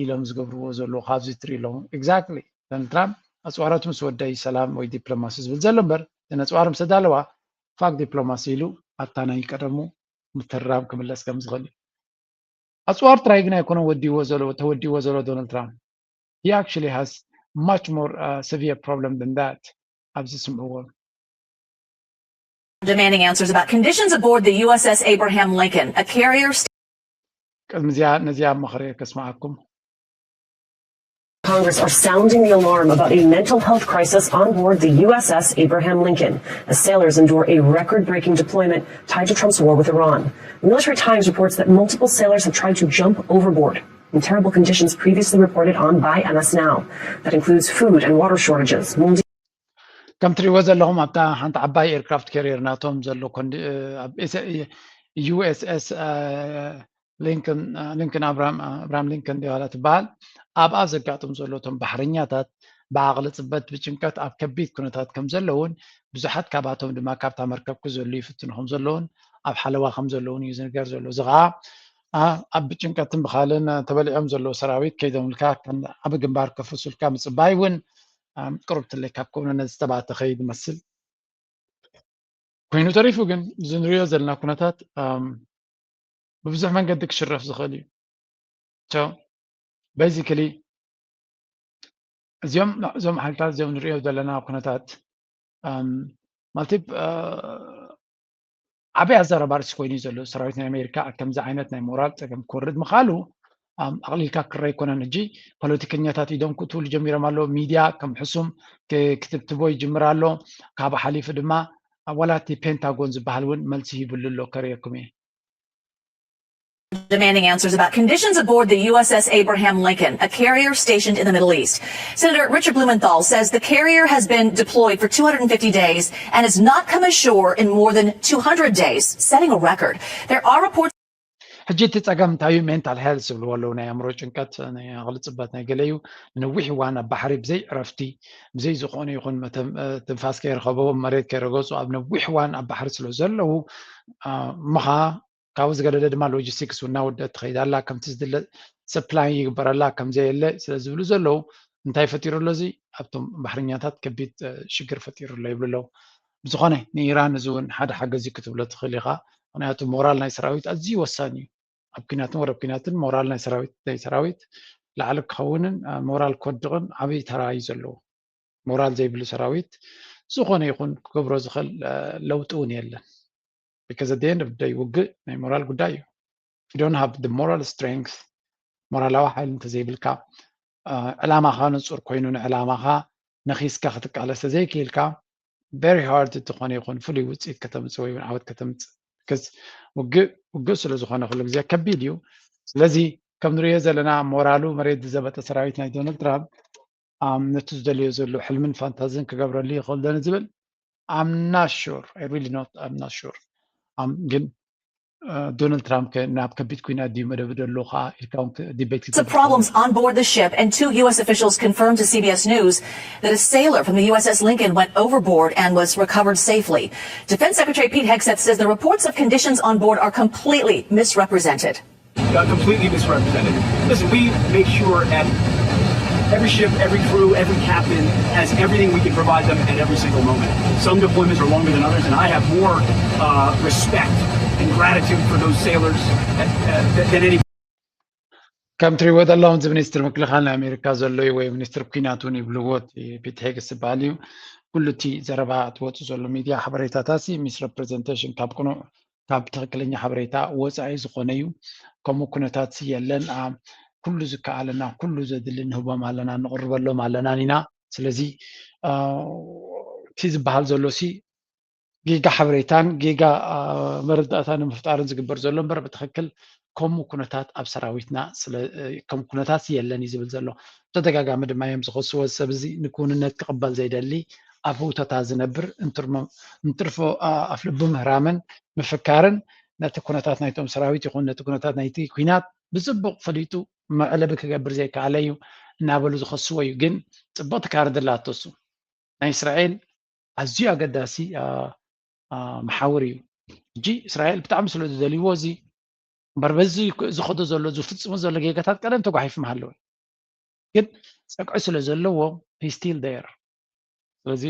ኢሎም ዝገብርዎ ዘለዉ ካብዚ ትርኢ ኣለኹም። Exactly። ዶናልድ ትራምፕ ኣፅዋራቱ ምስ ወደ እዩ ሰላም ወይ ዲፕሎማሲ ዝብል ዘሎ እምበር እተን ኣፅዋር ምስ ተዳለዋ ፋክ ዲፕሎማሲ ኢሉ ኣብታ ናይ ቀደሙ ምትርራም ክምለስ ከም ዝኽእል እዩ። ኣፅዋር ጥራይ ግን ኣይኮነን ወዲዎ ዘሎ ተወዲዎ ዘሎ ዶናልድ ትራምፕ። He actually has much more uh, severe problem than that. ኣብዚ ስምዕዎ። Demanding answers about conditions aboard the U S S Abraham Lincoln, a carrier ቅድሚ እዚኣ ነዚኣ ምኽሪ ከስምዓኩም። Congress are sounding the alarm about a mental health crisis on board the U S S Abraham Lincoln as sailors endure a record breaking deployment tied to Trump's war with Iran. The Military Times reports that multiple sailors have tried to jump overboard in terrible conditions previously reported on by M S Now. That includes food and water shortages, wounding. ከም ትሪእዎ ዘለኹም ኣብታ ሓንቲ ዓባይ ኤርክራፍት ካሪየር ናቶም ዘሎ ዩኤስኤስ ሊንከን ኣብርሃም ሊንከን ዲዋላ ትበሃል ኣብኣ ዘጋጥም ዘሎ እቶም ባሕረኛታት ብዓቕሊ ፅበት ብጭንቀት ኣብ ከቢድ ኩነታት ከም ዘለውን ብዙሓት ካባቶም ድማ ካብታ መርከብ ክዘሉ ይፍትኑ ከም ዘለውን ኣብ ሓለዋ ከም ዘለውን እዩ ዝንገር ዘሎ። እዚ ከዓ ኣብ ብጭንቀትን ብኻልን ተበሊዖም ዘለዉ ሰራዊት ከይዶምልካ ኣብ ግንባር ከፍርሱልካ ምፅባይ እውን ቅሩብ ትለይ ካብ ከውነ ነዚ ዝተባእተ ከይድ መስል ኮይኑ ተሪፉ ግን እዚ ንሪኦ ዘለና ኩነታት ብብዙሕ መንገዲ ክሽረፍ ዝኽእል እዩ። ቤዚክሊ እዚኦም እዞም ሓይልታት እዚኦም ንሪኦ ዘለና ኩነታት ማለት ዓብይ ኣዘራባሪ ኮይኑ ዘሎ ሰራዊት ናይ ኣሜሪካ ከምዚ ዓይነት ናይ ሞራል ፀገም ክወርድ ምኻሉ ኣቕሊልካ ክረ ኣይኮነን። ሕጂ ፖለቲከኛታት ኢዶም ክትብሉ ጀሚሮም ኣለዉ። ሚድያ ከም ሕሱም ክትብትቦ ይጅምር ኣሎ። ካብኡ ሓሊፉ ድማ ዋላ እቲ ፔንታጎን ዝበሃል እውን መልሲ ሂብሉ ኣሎ። ከርእየኩም እየ። demanding answers about conditions aboard the U S S Abraham Lincoln, a carrier stationed in the Middle East. Senator Richard Blumenthal says the carrier has been deployed for two hundred fifty days and has not come ashore in more than two hundred days, setting a record. There are reports. ሕጂ እቲ ፀገም እንታይ እዩ? ሜንታል ሄልት ዝብልዎ ኣለዉ ናይ ኣእምሮ ጭንቀት ናይ ኣቕሊ ፅበት ናይ ገለ እዩ። ንነዊሕ እዋን ኣብ ባሕሪ ብዘይ ዕረፍቲ ብዘይ ዝኾነ ይኹን ትንፋስ ከይረኸቦ መሬት ከይረገፁ ኣብ ነዊሕ እዋን ኣብ ባሕሪ ስለ ዘለዉ ምኻ ካብኡ ዝገደደ ድማ ሎጂስቲክስ እውን እናወደት ትኸይድ ኣላ ከምቲ ዝድለ ሰፕላይ ይግበረላ ከምዘየለ ስለ ዝብሉ ዘለዉ እንታይ ፈጢሩ ኣሎ እዚ ኣብቶም ባሕርኛታት ከቢድ ሽግር ፈጢሩ ኣሎ ይብሉ ኣለዉ። ብዝኾነ ንኢራን እዚ እውን ሓደ ሓገዝ እዩ ክትብሎ ትኽእል ኢኻ። ምክንያቱ ሞራል ናይ ሰራዊት ኣዝዩ ወሳኒ እዩ። ኣብ ኲናትን ወረብ ኲናትን ሞራል ናይ ሰራዊት ናይ ሰራዊት ላዕሊ ክኸውንን ሞራል ክወድቕን ዓብዪ ተራ እዩ ዘለዎ። ሞራል ዘይብሉ ሰራዊት ዝኾነ ይኹን ክገብሮ ዝኽእል ለውጢ እውን የለን። because at the end of the day ውግእ ናይ ሞራል ጉዳይ እዩ። If you don't have the moral strength ሞራላዊ ሓይሊ እንተዘይብልካ ዕላማኻ ንፁር ኮይኑ ንዕላማኻ ነኺስካ ክትቃለስ ተዘይክኢልካ very hard ዝኾነ ይኹን ፍሉይ ውፅኢት ከተምፅእ ወይ እውን ዓወት ከተምፅእ because ውግእ ውግእ ስለ ዝኾነ ኩሉ ግዜ ከቢድ እዩ። ስለዚ ከም ንሪኦ ዘለና ሞራሉ መሬት ዝዘበጠ ሰራዊት ናይ ዶናልድ ትራምፕ ነቲ ዝደልዮ ዘሎ ሕልምን ፋንታዝን ክገብረሉ ይኽእል ዶ ንዝብል I'm not sure. I really not. I'm not sure. ግን ዶናልድ ትራምፕ ናብ ከቢድ ኩናት ድዩ መደቡ ዘሎ ከዓ ኢልካ እውን ዲቤት Some problems on board the ship, and two U S officials confirmed to C B S News that a sailor from the U S S Lincoln went overboard and was recovered safely. Defense Secretary Pete Hegseth says the reports of conditions on board are completely misrepresented. Uh, completely misrepresented. Listen, we make sure at every ship, every crew, every captain has everything we can provide them at every single moment. Some deployments are longer than others, and I have more uh, respect and gratitude for those sailors at, uh, than any. ከም ትሪእዎ ዘለኹም እዚ ሚኒስትር ምክልኻል ናይ ኣሜሪካ ዘሎ እዩ ወይ ሚኒስትር ኩናት እውን ይብልዎ ፒት ሄግስ ዝበሃል እዩ። ኩሉ እቲ ዘረባ ትወፁ ዘሎ ሚድያ ሓበሬታታት ሚስረፕሬዘንቴሽን ካብ ቅኑዕ ካብ ትኽክለኛ ሓበሬታ ወፃኢ ዝኾነ እዩ። ከምኡ ኩነታት የለን። ኩሉ ዝከኣለና ኩሉ ዘድሊ ንህቦም ኣለና ንቕርበሎም ኣለናን ኢና። ስለዚ እቲ ዝበሃል ዘሎ ሲ ጌጋ ሓበሬታን ጌጋ መረዳእታ ንምፍጣርን ዝግበር ዘሎ እምበር ብትኽክል ከምኡ ኩነታት ኣብ ሰራዊትና ከም ኩነታት የለን እዩ ዝብል ዘሎ። ተደጋጋሚ ድማ እዮም ዝኸስዎ። እዚ ሰብ እዚ ንክውንነት ክቕበል ዘይደሊ ኣብ ህውተታ ዝነብር እንትርፎ ኣፍልቡ ምህራምን ምፍካርን ነቲ ኩነታት ናይቶም ሰራዊት ይኹን ነቲ ኩነታት ናይቲ ኩናት ብፅቡቕ ፈሊጡ መዕለቢ ክገብር ዘይከኣለ እዩ እናበሉ ዝኸስዎ እዩ። ግን ፅብቕቲ ካርድ ኣላቶ እሱ ናይ እስራኤል ኣዝዩ ኣገዳሲ መሓውር እዩ። ሕጂ እስራኤል ብጣዕሚ ስለ ዝደልይዎ እዚ እምበር በዚ ዝኸዶ ዘሎ ዝፍፅሞ ዘሎ ጌጋታት ቀደም ተጓሒፉ ምሃለወ ግን ፀቅዒ ስለ ዘለዎ still there። ስለዚ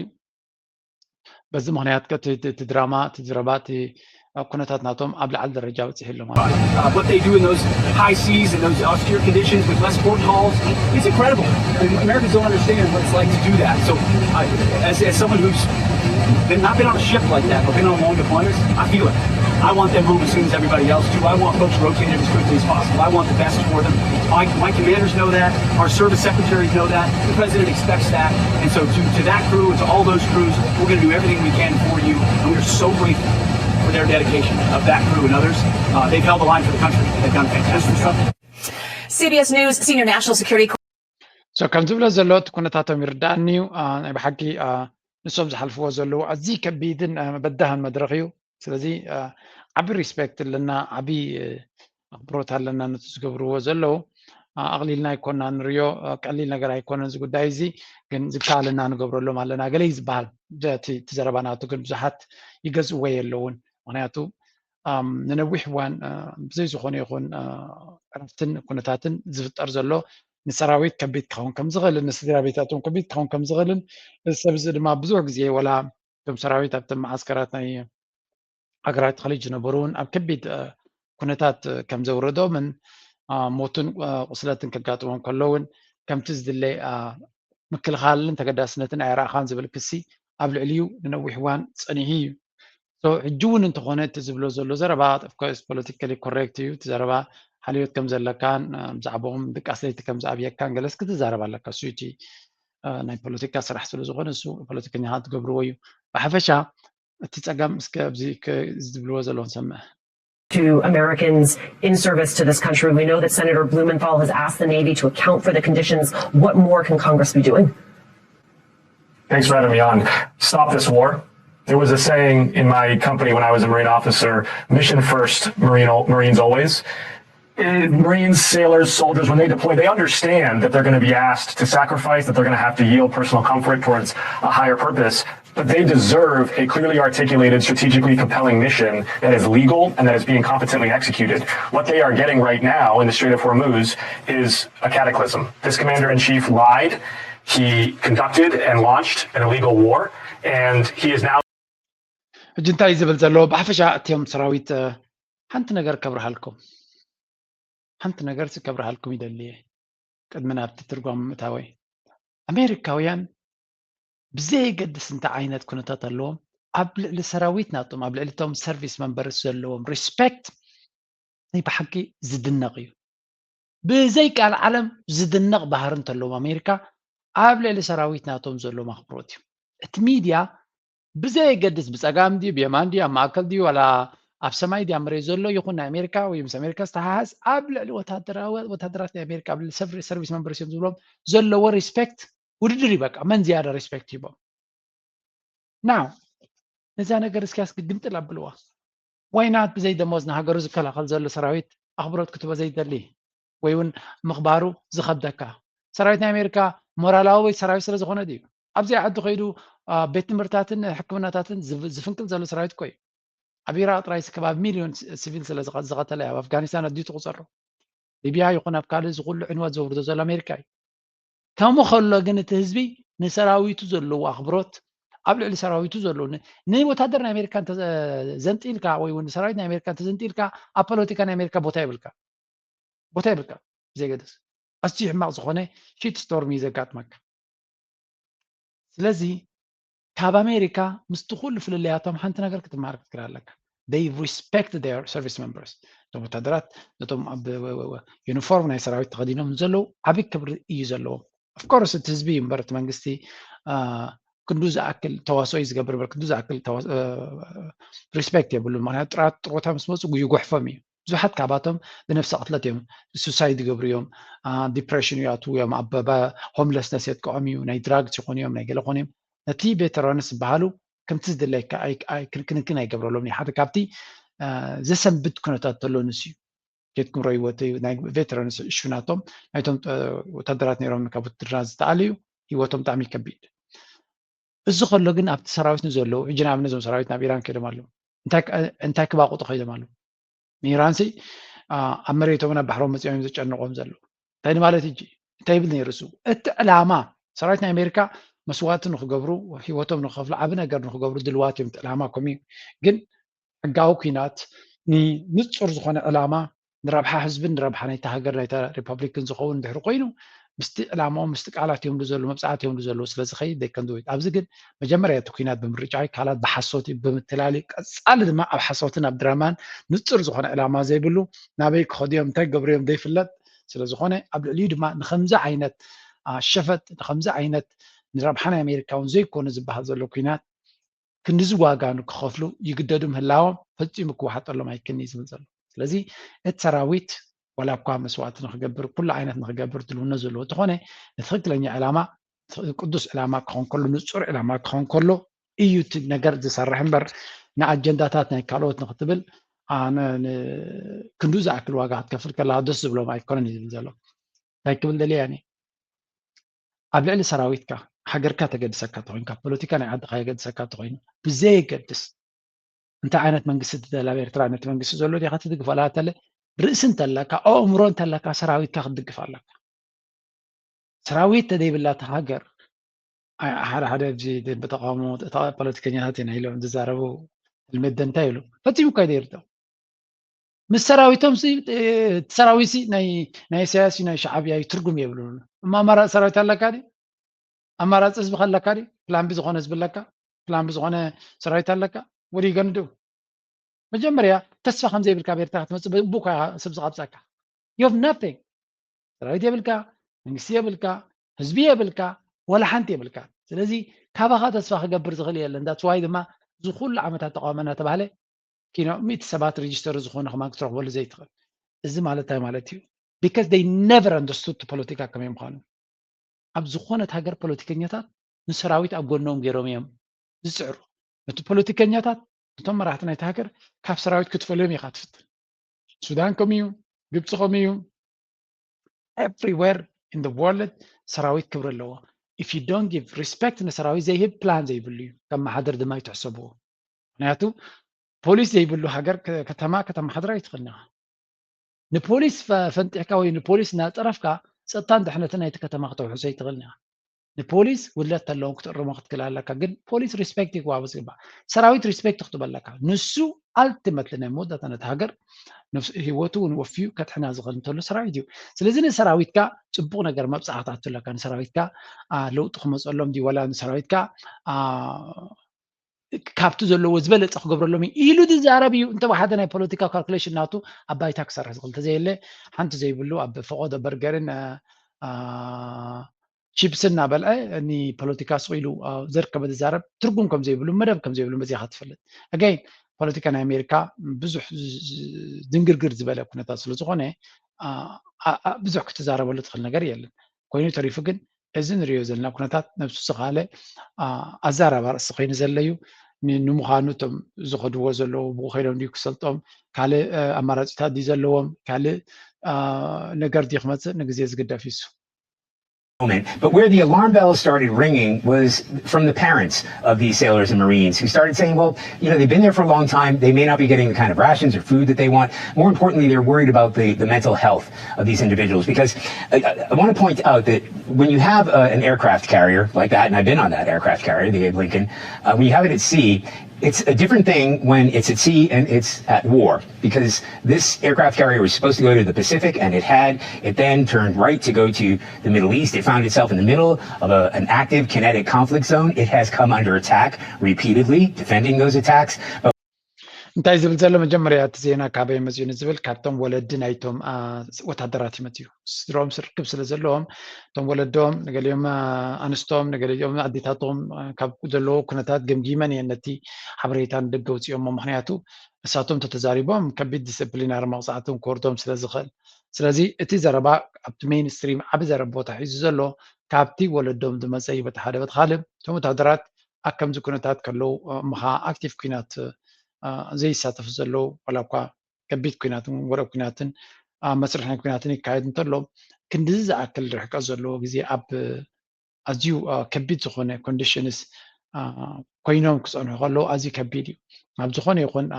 በዚ ምክንያት እቲ ድራማ እቲ ዘረባ እቲ ኩነታት ናቶም ኣብ ላዕሊ ደረጃ በፂሑ ኣሎ ማለት እዩ። Uh, what they do in those high seas and those austere conditions with less port calls, it's incredible. And Americans don't understand what it's like to do that. So, I, as, as someone who's been, not been on a ship like that, but been on long deployments, I feel it. I want them home as soon as everybody else do. I want folks rotated as quickly as possible. I want the best for them. My, my commanders know that. Our service secretaries know that. The president expects that. And so, to, to that crew and to all those crews, we're going to do everything we can for you. And we're so grateful for their dedication of that crew and others. Uh, they've held the line for the country. They've done a fantastic job. C B S News senior national security so ከም ዝብሎ ዘሎ እቲ ኩነታቶም ይርዳእኒ እዩ። ናይ ብሓቂ ንሶም ዝሓልፍዎ ዘለዉ ኣዝዩ ከቢድን በዳህን መድረኽ እዩ። ስለዚ ዓቢ ሪስፔክት ኣለና፣ ዓቢ ኣኽብሮት ኣለና ነቲ ዝገብርዎ ዘለዉ። ኣቕሊልና ኣይኮና ንሪኦ፣ ቀሊል ነገር ኣይኮነን እዚ ጉዳይ እዚ። ግን ዝከኣለና ንገብረሎም ኣለና ገለ እዩ ዝበሃል እቲ ዘረባ ናቱ። ግን ብዙሓት ይገዝእዎ የለውን። ምክንያቱ ንነዊሕ እዋን ብዘይ ዝኾነ ይኹን ዕረፍትን ኩነታትን ዝፍጠር ዘሎ ንሰራዊት ከቢድ ክኸውን ከም ዝኽእልን ንስድራ ቤታቶም ከቢድ ክኸውን ከም ዝኽእልን እዚ ሰብ እዚ ድማ ብዙሕ ግዜ ወላ እቶም ሰራዊት ኣብቶም መዓስከራት ናይ ሃገራዊ ተኽሊት ዝነበሩ እውን ኣብ ከቢድ ኩነታት ከም ዘውረዶምን ሞትን ቁስለትን ከጋጥሞም ከሎ እውን ከምቲ ዝድለ ምክልኻልን ተገዳስነትን ኣይረኣኻን ዝብል ክሲ ኣብ ልዕሊኡ ንነዊሕ እዋን ጸኒሑ እዩ። ሕጂ እውን እንተኾነ እቲ ዝብሎ ዘሎ ዘረባ ኦፍኮርስ ፖለቲካሊ ኮሬክት እዩ። እቲ ዘረባ ሓልዮት ከም ዘለካን ብዛዕባኦም ድቃስ ለይቲ ከም ዝኣብየካን ገለስ ክትዛረብ ኣለካ። እሱ እቲ ናይ ፖለቲካ ስራሕ ስለ ዝኾነ እሱ ፖለቲከኛታት ዝገብርዎ እዩ። ብሓፈሻ እቲ ጸገም እስከ ኣብዚ ዝብልዎ ዘለዉ ንሰምዕ። To Americans in service to this country. We know that Senator Blumenthal has asked the Navy to account for the conditions. What more can Congress be doing? Thanks for having me on. Stop this war. There was a saying in my company when I was a Marine officer, mission first, Marine, Marines always. Marines, sailors, soldiers, when they deploy, they understand that they're going to be asked to sacrifice, that they're going to have to yield personal comfort towards a higher purpose. But they deserve a clearly articulated, strategically compelling mission that is legal and that is being competently executed. What they are getting right now in the Strait of Hormuz is a cataclysm. This commander in chief lied. He conducted and launched an illegal war, and he is now. ሕጂ እንታይ ዝብል ዘሎ ብሓፈሻ እትዮም ሰራዊት ሓንቲ ነገር ከብርሃልኩም ሓንቲ ነገር ከብርሃልኩም ይደልየ ቅድሚ ናብቲ ትርጓም ምእታወይ ኣሜሪካውያን ብዘየገድስ እንታይ ዓይነት ኩነታት ኣለዎም ኣብ ልዕሊ ሰራዊት ናቶም ኣብ ልዕሊ ቶም ሰርቪስ መንበርስ ዘለዎም ሪስፔክት ናይ ብሓቂ ዝድነቕ እዩ። ብዘይ ቃል ዓለም ዝድነቕ ባህሪ እንተለዎም ኣሜሪካ ኣብ ልዕሊ ሰራዊት ናቶም ዘለዎም ኣኽብሮት እዩ። እቲ ሚድያ ብዘየገድስ ብፀጋም ድዩ ብየማን ድዩ ኣብ ማእከል ድዩ ዋላ ኣብ ሰማይ ድዩ ኣብ መሬት ዘሎ ይኹን ናይ ኣሜሪካ ወይ ምስ ኣሜሪካ ዝተሓሓዝ ኣብ ልዕሊ ወታደራዊ ወታደራት ናይ ኣሜሪካ ኣብ ልዕሊ ሰፍ- ሰርቪስ መንበርስ እዮም ዝብሎም ዘለዎ ሪስፔክት ውድድር እዩ። በቃ መን ዝያዳ ሪስፔክት ሂቦም ናው ነዛ ነገር እስኪ ኣስግግምጥል ኣብልዋ። ዋይናት ብዘይ ደሞዝ ንሃገሩ ዝከላኸል ዘሎ ሰራዊት ኣኽብሮት ክትቦ ዘይደሊ ወይ እውን ምኽባሩ ዝኸብደካ ሰራዊት ናይ ኣሜሪካ ሞራላዊ ወይ ሰራዊት ስለ ዝኾነ ድዩ? ኣብዚኣ ዓዲ ከይዱ ቤት ትምህርታትን ሕክምናታትን ዝፍንቅል ዘሎ ሰራዊት እኮ እዩ። ኣብ ኢራቅ ጥራይ ከባቢ ሚልዮን ሲቪል ስለ ዝቐተለ ኣብ ኣፍጋኒስታን ኣድዩ ትቁፀሮ። ሊብያ ይኹን ኣብ ካልእ ዝኩሉ ዕንወት ዘውርዶ ዘሎ ኣሜሪካ እዩ። ከምኡ ከሎ ግን እቲ ህዝቢ ንሰራዊቱ ዘለዎ ኣኽብሮት ኣብ ልዕሊ ሰራዊቱ ዘለዎ ንወታደር ናይ ኣሜሪካ ዘንጢልካ ወይ እውን ሰራዊት ናይ ኣሜሪካ እንተዘንጢልካ ኣብ ፖለቲካ ናይ ኣሜሪካ ቦታ ይብልካ ቦታ ይብልካ ብዘይገደስ ኣዝዩ ሕማቕ ዝኾነ ሺት ስቶርም እዩ ዘጋጥመካ። ስለዚ ካብ ኣሜሪካ ምስቲ ኩሉ ፍልልያቶም ሓንቲ ነገር ክትመሃር ክትክእል ኣለካ። They respect their service members። እቶም ወታደራት ነቶም ኣብ ዩኒፎርም ናይ ሰራዊት ተኸዲኖም ዘለዉ ዓብዪ ክብሪ እዩ ዘለዎም። ኦፍኮርስ እቲ ህዝቢ እዩ እምበር እቲ መንግስቲ ክንዱ ዝኣክል ተዋስኦ እዩ ዝገብር እምበር ክንዱ ዝኣክል ሪስፔክት የብሉ። ምክንያቱ ጥራት ጥሮታ ምስ መፁ ይጉሕፎም እዩ። ብዙሓት ካባቶም ብነብሰ ቅትለት እዮም ሱሳይድ ይገብሩ እዮም። ዲፕሬሽን ይኣትዉ እዮም። ኣብ ሆምለስነስ የጥቀዖም እዩ። ናይ ድራግስ ይኾኑ እዮም ናይ ገለ ኾኑ እዮም። ነቲ ቬተራንስ ዝበሃሉ ከምቲ ዝድለየካ ክንክን ኣይገብረሎም ሓደ ካብቲ ዘሰንብድ ኩነታት ተሎ ንሱ እዩ። ኬድኩም ረይዎ ናይ ቬተራንስ እሹ ናቶም ናይቶም ወታደራት ነይሮም ካብ ውትድርና ዝተኣለዩ ህይወቶም ብጣዕሚ ከቢድ። እዚ ከሎ ግን ኣብቲ ሰራዊት ንዘለዉ ሕጂ ንኣብነት እዞም ሰራዊት ናብ ኢራን ከይዶም ኣለዉ እንታይ ክባቁጡ ከይዶም ኣለዉ። ንኢራንሲ ኣብ መሬቶም ናብ ባሕሮም መፅኦም እዮም ዘጨንቆም ዘለዉ። እንታይ ማለት ሕጂ እንታይ ይብል ነይሩ እሱ እቲ ዕላማ ሰራዊት ናይ ኣሜሪካ መስዋእቲ ንክገብሩ ህይወቶም ንክከፍሉ ዓብ ነገር ንክገብሩ ድልዋት እዮም ዕላማ ኮም ግን ሕጋዊ ኩናት ንንፁር ዝኾነ ዕላማ ንረብሓ ህዝብን ንረብሓ ናይታ ሃገር ናይታ ሪፐብሊክን ዝኸውን ድሕሪ ኮይኑ ምስቲ ዕላማኦም ምስቲ ቃላት እዮም ዘለዉ መብፃዕቲ እዮም ዘለዉ ስለዝኸይድ ደይከንድወይት ኣብዚ ግን መጀመርያ እቲ ኩናት ብምርጫ ካልኣት ብሓሶት ብምትላል ቀፃሊ ድማ ኣብ ሓሶትን ኣብ ድራማን ንፁር ዝኾነ ዕላማ ዘይብሉ ናበይ ክኸዱ እዮም እንታይ ክገብሩ እዮም ዘይፍለጥ ስለዝኾነ ኣብ ልዕሊኡ ድማ ንከምዚ ዓይነት ሸፈጥ ንከምዚ ዓይነት ንረብሓ ናይ ኣሜሪካ እውን ዘይኮነ ዝበሃል ዘሎ ኩናት ክንድዚ ዋጋ ንክኸፍሉ ይግደዱ ምህላዎም ፈፂሙ ክወሓጠሎም ኣይክን እዩ ዝብል ዘሎ። ስለዚ እቲ ሰራዊት ዋላ እኳ መስዋእቲ ንክገብር ኩሉ ዓይነት ንክገብር ድልውነት ዘለዎ እንተኾነ ንትክክለኛ ዕላማ ቅዱስ ዕላማ ክኾን ከሎ ንፁር ዕላማ ክኾን ከሎ እዩ እቲ ነገር ዝሰርሕ እምበር ንኣጀንዳታት ናይ ካልኦት ንክትብል ኣነ ክንዱ ዝኣክል ዋጋ ክትከፍል ከለካ ደስ ዝብሎም ኣይኮነን እዩ ዝብል ዘሎ። እንታይ ክብል ደልየ እየ ኣብ ልዕሊ ሰራዊትካ ሃገርካ ተገድሰካ ተኮይኑ ካብ ፖለቲካ ናይ ዓድካ የገድሰካ ተኮይኑ ብዘየገድስ እንታይ ዓይነት መንግስቲ ትደሊ ኣብ ኤርትራ ነቲ መንግስቲ ዘሎ ዲካ ትድግፍ ዋላ ተለ ርእሲ እንተለካ ኣእምሮ እንተለካ ሰራዊትካ ክትድግፍ ኣለካ። ሰራዊት ተደይብላ እታ ሃገር ሓደ ሓደ ኣብዚ ብተቃውሞ ፖለቲከኛታት ኢና ኢሎም ዝዛረቡ ልምድ እንታይ ይብሉ ፈፂሙ እኳ ይደይርዶ ምስ ሰራዊቶም ሰራዊት ናይ ኢሳያስ ናይ ሸዓብያ እዩ ትርጉም የብሉ እማ ኣማራፂ ሰራዊት ኣለካ ድዩ ኣማራፂ ህዝቢ ከለካ ድዩ ፕላን ቢ ዝኾነ ህዝቢ ኣለካ ፕላን ቢ ዝኾነ ሰራዊት ኣለካ ወዲ ገንዱ መጀመርያ ተስፋ ከም ዘይብልካ ቤርታ ክትመፅእ ብኳ ሰብ ዝቐብፀካ you have nothing ሰራዊት የብልካ መንግስቲ የብልካ ህዝቢ የብልካ ወላ ሓንቲ የብልካ ስለዚ ካባኻ ተስፋ ክገብር ዝኽእል የለን that's why ድማ እዚ ኩሉ ዓመታት ተቃውሞ እናተባህለ ኪኖ ሚእቲ ሰባት ሬጅስተር ዝኾነ ከማን ክትረኽበሉ ዘይትኽእል እዚ ማለት እንታይ ማለት እዩ because they never understood ፖለቲካ ከመይ ምዃኑ ኣብ ዝኾነት ሃገር ፖለቲከኛታት ንሰራዊት ኣብ ጎኖም ገይሮም እዮም ዝፅዕሩ ነቲ ፖለቲከኛታት እቶም መራሕቲ ናይቲ ሃገር ካብ ሰራዊት ክትፈልዮም ኢኻ ትፍትን ሱዳን ከምኡ እዩ ግብፂ ከምኡ እዩ everywhere in the world ሰራዊት ክብሪ ኣለዎ if you don't give respect ንሰራዊት ዘይህብ ፕላን ዘይብሉ እዩ ከም ማሓደር ድማ ይትሕሰብዎ ምክንያቱ ፖሊስ ዘይብሉ ሃገር ከተማ ከተማሓድር ኣይትኽእልን ኢኻ ንፖሊስ ፈንጢሕካ ወይ ንፖሊስ እናፀረፍካ ፀጥታን ድሕነትን ናይቲ ከተማ ክተውሕሶ ኣይትኽእልን ኢኻ ንፖሊስ ውድለት ተለዎም ክትእርሞ ክትክእል ኣለካ ግን ፖሊስ ሪስፔክት ይግባቦ ዝግባእ ሰራዊት ሪስፔክት ክትበለካ ንሱ ኣልቲመትሊ ናይ መወዳእታ ነቲ ሃገር ህይወቱ እውን ወፍዩ ከድሕና ዝኽእል እንተሎ ሰራዊት እዩ ስለዚ ንሰራዊትካ ፅቡቅ ነገር መብፃዕ ክትኣቱ ኣለካ ንሰራዊትካ ለውጢ ክመፀሎም ድዩ ወላ ንሰራዊትካ ካብቲ ዘለዎ ዝበለፀ ክገብረሎም እዩ ኢሉ ዝዛረብ እዩ እንተ ሓደ ናይ ፖለቲካ ካልኩሌሽን ናቱ ኣብ ባይታ ክሰርሕ ዝኽእል ተዘየለ ሓንቲ ዘይብሉ ኣብ ፈቆዶ በርገርን ቺፕስ እናበልዐ ንፖለቲካ ስቕ ኢሉ ዘርከበ ዝዛረብ ትርጉም ከም ዘይብሉ መደብ ከም ዘይብሉ መዚኻ ትፈልጥ። ኣጋይን ፖለቲካ ናይ ኣሜሪካ ብዙሕ ድንግርግር ዝበለ ኩነታት ስለዝኾነ ብዙሕ ክትዛረበሉ ትኽእል ነገር የለን። ኮይኑ ተሪፉ ግን እዚ ንሪኦ ዘለና ኩነታት ነብሱ ዝኻለ ኣዛራቢ ኣርእስቲ ኮይኑ ዘለዩ ንምዃኑ እቶም ዝኸድዎ ዘለዉ ብኡ ኮይኖም ድዩ ክሰልጦም ካልእ ኣማራፂታት ድዩ ዘለዎም ካልእ ነገር ድዩ ክመፅእ ንግዜ ዝግደፍ እዩ። Moment. But where the alarm bell started ringing was from the parents of these sailors and Marines who started saying, well, you know, they've been there for a long time. They may not be getting the kind of rations or food that they want. More importantly, they're worried about the, the mental health of these individuals. Because I, I want to point out that when you have uh, an aircraft carrier like that, and I've been on that aircraft carrier, the Abe Lincoln, uh, when you have it at sea, it's a different thing when it's at sea and it's at war, because this aircraft carrier was supposed to go to the Pacific, and it had. It then turned right to go to the Middle East. It found itself in the middle of a, an active kinetic conflict zone. It has come under attack repeatedly, defending those attacks. But እንታይ ዝብል ዘሎ መጀመርያ እቲ ዜና ካበይ መፅኡ ንዝብል ካብቶም ወለዲ ናይቶም ወታደራት እዩ መፅኡ። ስድሮም ስርክብ ስለ ዘለዎም እቶም ወለዶም ንገሊኦም ኣንስቶም ንገሊኦም ኣዴታቶም ካብ ዘለዎ ኩነታት ገምጊመን እየን ነቲ ሓበሬታ ንደገ ውፅኦሞ። ምክንያቱ እሳቶም ተተዛሪቦም ከቢድ ዲስፕሊናሪ መቕፃዕትን ክወርዶም ስለ ዝኽእል። ስለዚ እቲ ዘረባ ኣብቲ ሜይንስትሪም ዓቢ ዘረብ ቦታ ሒዙ ዘሎ ካብቲ ወለዶም ዝመፀ እዩ። በቲ ሓደ በቲ ካልእ እቶም ወታደራት ኣብ ከምዚ ኩነታት ከለዉ እምኻ ኣክቲቭ ኩናት ዘይሳተፉ ዘለዉ ዋላ እኳ ከቢድ ኩናትን ወረብ ኩናትን ኣብ መስርሕ ናይ ኩናትን ይካየድ እንተሎ ክንድዚ ዝኣክል ርሕቀት ዘለዎ ግዜ ኣብ ኣዝዩ ከቢድ ዝኾነ ኮንዲሽንስ ኮይኖም ክፀንሑ ከለዉ ኣዝዩ ከቢድ እዩ። ናብ ዝኾነ ይኹን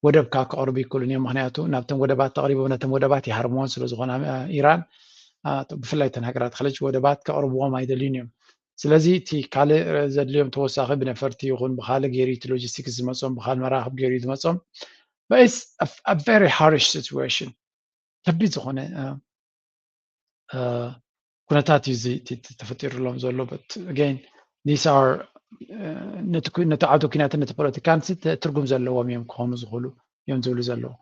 ወደብካ ከቕርቡ ይክእሉን እዮም። ምክንያቱ ናብተን ወደባት ተቕሪቦም ነተን ወደባት ይሃርምዎን ስለዝኾነ ኢራን ብፍላይ ተን ሃገራት ከለጅ ወደባት ከቕርብዎም ኣይደልዩን እዮም። ስለዚ እቲ ካልእ ዘድልዮም ተወሳኺ ብነፈርቲ ይኹን ብካልእ ገይሩ እቲ ሎጂስቲክስ ዝመፆም ብካል መራክብ ገይሩ ዝመፆም but it's a very harsh situation ከቢድ ዝኾነ ኩነታት እዩ እዚ ተፈጢሩሎም ዘሎ። Again these are ነቲ ዓውደ ኩናትን ነቲ ፖለቲካን ትርጉም ዘለዎም እዮም ክኾኑ ዝኽእሉ እዮም ዝብሉ ዘለዉ።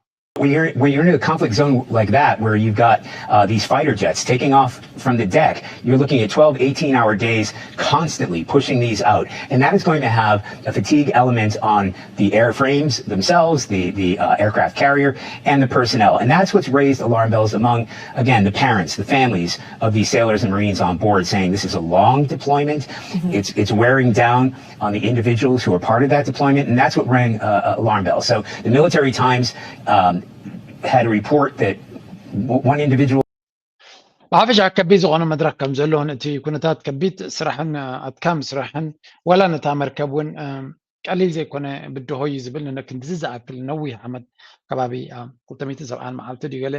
When you're, when you're in a conflict zone like that, where you've got uh, these fighter jets taking off from the deck, you're looking at twelve, eighteen hour days constantly pushing these out. And that is going to have a fatigue element on the airframes themselves, the, the uh, aircraft carrier, and the personnel. And that's what's raised alarm bells among, again, the parents, the families of these sailors and Marines on board, saying this is a long deployment. Mm-hmm. It's, it's wearing down on the individuals who are part of that deployment, and that's what rang uh, alarm bells. So the Military Times um, had a report that w- one individual ብሓፈሻ ከቢድ ዝኾነ መድረክ ከም ዘለዎን እቲ ኩነታት ከቢድ ስራሕን ኣድካሚ ስራሕን ዋላ ነታ መርከብ እውን ቀሊል ዘይኮነ ብድሆ እዩ ዝብል ንክንድዚ ዝኣክል ነዊሕ ዓመት ከባቢ ክልተ ሚእትን ሰብዓን መዓልቲ ድዩ ገለ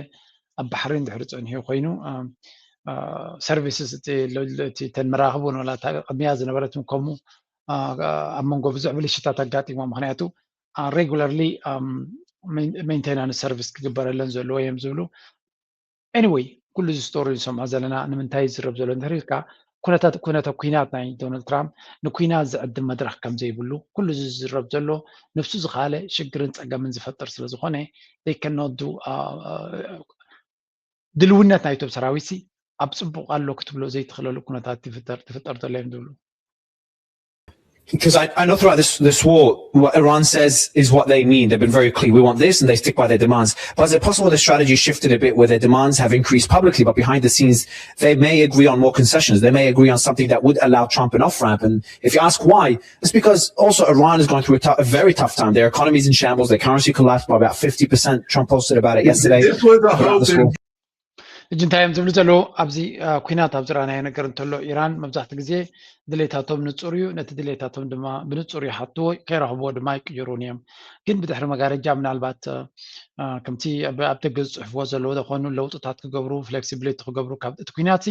ኣብ ባሕሪ እንድሕሪ ፀኒሑ ኮይኑ ሰርቪስስ እቲ ተን መራኽብ እውን ዋላ ቅድሚያ ዝነበረትን ከምኡ ኣብ መንጎ ብዙሕ ብልሽታት ኣጋጢሞ ምክንያቱ ሬጉለርሊ ሜንቴናንስ ሰርቪስ ክግበረለን ዘለዎ እዮም ዝብሉ anyway ኩሉ እዚ ስቶሪ ንሰምዖ ዘለና ንምንታይ ዝረብ ዘሎ እንተሪልካ ኩነተ ኩናት ናይ ዶናልድ ትራምፕ ንኩናት ዝዕድም መድረክ ከም ዘይብሉ ኩሉ እዚ ዝረብ ዘሎ ነብሱ ዝካለ ሽግርን ፀገምን ዝፈጥር ስለ ዝኾነ they cannot do ድልውነት ናይቶም ሰራዊት ኣብ ፅቡቅ ኣሎ ክትብሎ ዘይትኽእለሉ ኩነታት ትፍጠር ትፍጠር ዘሎ እዮም ዝብሉ Because I, I know throughout this, this war, what Iran says is what they mean. They've been very clear. We want this, and they stick by their demands. But is it possible the strategy shifted a bit where their demands have increased publicly, but behind the scenes, they may agree on more concessions. They may agree on something that would allow Trump an off ramp. And if you ask why, it's because also Iran is going through a, t- a very tough time. Their economy is in shambles. Their currency collapsed by about fifty percent. Trump posted about it yesterday. This was a hope. ሕጂ እንታይ እዮም ዝብሉ ዘለዉ ኣብዚ ኩናት ኣብ ዝረኣናዮ ነገር እንተሎ ኢራን መብዛሕቲ ግዜ ድሌታቶም ንፁር እዩ ነቲ ድሌታቶም ድማ ብንፁር ይሓትዎ ከይረኽብዎ ድማ ይቅይሩን እዮም ግን ብድሕሪ መጋረጃ ምናልባት ከምቲ ኣብ ደገ ዝፅሕፍዎ ዘለዉ ዝኾኑ ለውጥታት ክገብሩ ፍሌክሲብሊቲ ክገብሩ ካብ እቲ ኩናት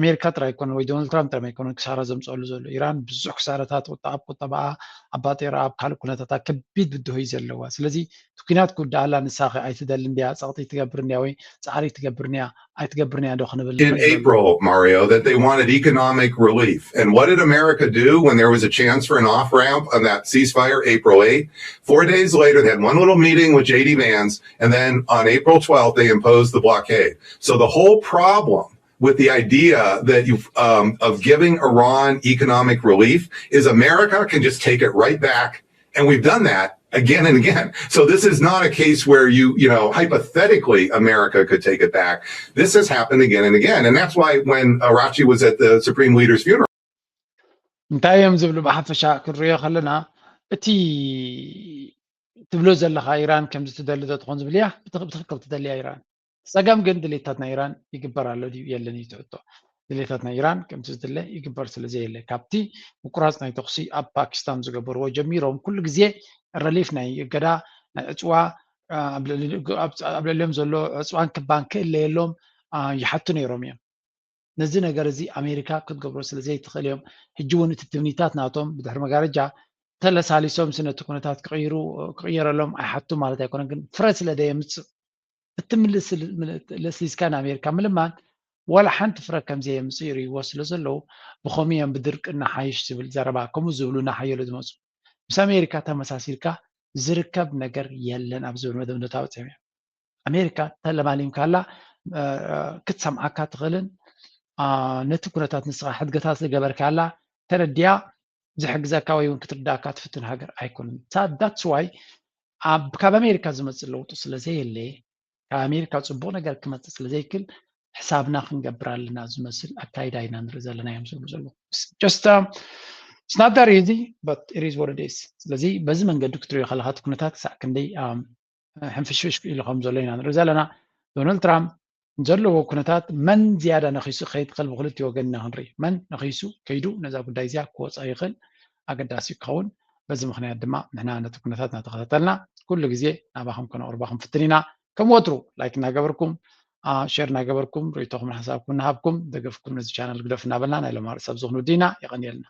ኣሜሪካ ጥራይ ይኮነ ወይ ዶናልድ ትራምፕ ጥራይ ኣይኮነን ክሳራ ዘምፀሉ ዘሎ ኢራን ብዙሕ ክሳራታት ኣብ ቁጠባኣ ኣብ ባጤራ ኣብ ካልእ ኩነታታ ከቢድ ብድሆ እዩ ዘለዋ ስለዚ እቲ ኩናት ክውዳኣላ ንሳኸ ኣይትደልን ድያ ፀቕጢ ትገብር እንድያ ወይ ፃዕሪ ትገብር እንድያ ኣይትገብር እንድያ ዶ ክንብል in April, Mario, that they wanted economic relief. And what did America do when there was a chance for an off ramp on that ceasefire, April eighth? Four days later, they had one little meeting with J D Vance, and then on April twelfth, they imposed the blockade. So the whole problem with the idea that you've um, of giving Iran economic relief is America can just take it right back, and we've done that again and again. So this is not a case where you you know hypothetically America could take it back. This has happened again and again, and that's why when Arachi was at the Supreme Leader's funeral, እንታይ እዮም ዝብሉ ብሓፈሻ ክንሪኦ ከለና እቲ ትብሎ ዘለካ ኢራን ከምዚ ትደሊ ዶ ትኾን ዝብል እያ ብትኽክል ትደልያ ኢራን። ጸገም ግን ድሌታት ናይ ኢራን ይግበር ኣሎ ድዩ የለን እዩ ትሕቶ። ድሌታት ናይ ኢራን ከምቲ ዝድለ ይግበር ስለ ዘየለ ካብቲ ምቁራፅ ናይ ተኩሲ ኣብ ፓኪስታን ዝገበርዎ ጀሚሮም ኩሉ ግዜ ረሊፍ ናይ እገዳ ናይ ዕፅዋ ኣብ ልዕሊኦም ዘሎ ዕፅዋን ክባን ክእለየሎም ይሓቱ ነይሮም እዮም። ነዚ ነገር እዚ ኣሜሪካ ክትገብሮ ስለ ዘይትኽእል እዮም። ሕጂ እውን እቲ ትምኒታት ናቶም ብድሕሪ መጋረጃ ተለሳሊሶም ነቲ ኩነታት ክቕይረሎም ኣይሓቱ ማለት ኣይኮነን፣ ግን ፍረ ስለ ዘየምፅእ እቲ ለስሊስካ ንኣሜሪካ ምልማን ዋላ ሓንቲ ፍረ ከም ዘየምፅእ ይርእይዎ ስለ ዘለዉ ብኸምኡ እዮም ብድርቂ እናሓይሽ ዝብል ዘረባ ከምኡ ዝብሉ እናሓየሉ ዝመፁ። ምስ ኣሜሪካ ተመሳሲልካ ዝርከብ ነገር የለን ኣብ ዝብል መደምደምታ በፂሖም እዮም። ኣሜሪካ ተለማሊምካላ ክትሰምዓካ ትኽእልን ነቲ ኩነታት ንስኻ ሕድገታት ዝገበርካላ ተረዲኣ ዝሕግዘካ ወይ እውን ክትርዳእካ ትፍትን ሃገር ኣይኮንን። That's why ካብ ኣሜሪካ ዝመፅእ ለውጢ ስለ ዘየለ ካብ ኣሜሪካ ፅቡቕ ነገር ክመፅእ ስለ ዘይክል ሕሳብና ክንገብር ኣለና ዝመስል ኣካይዳ ኢና ንርኢ ዘለና እዮም ዝብሉ ዘለዉ። Just it's not that easy, but it is what it is። ስለዚ በዚ መንገዲ ክትሪኦ ከለካ እቲ ኩነታት ክሳዕ ክንደይ ሕንፍሽፍሽ ኢሉ ከም ዘሎ ኢና ንርኢ ዘለና። ዶናልድ ትራምፕ ዘለዎ ኩነታት መን ዝያዳ ነኺሱ ክኸይድ ክኽእል ብክልቲኡ ወገን ኢና ክንርኢ። መን ነኺሱ ከይዱ ነዛ ጉዳይ እዚኣ ክወፃ ይኽእል ኣገዳሲ ክኸውን። በዚ ምክንያት ድማ ንሕና ነቲ ኩነታት እናተኸታተልና ኩሉ ግዜ ናባኹም ከነቕርባ ክንፍትን ኢና። ከም ወትሩ ላይክ እናገበርኩም ሼር እናገበርኩም ርእይቶኹምን ሓሳብኩም እናሃብኩም ደገፍኩም ነዚ ቻነል ግደፉ እናበልና ናይ ሎም ኣርእስቲ ኣብዚ ክንውድእ ኢና። የቐንየልና።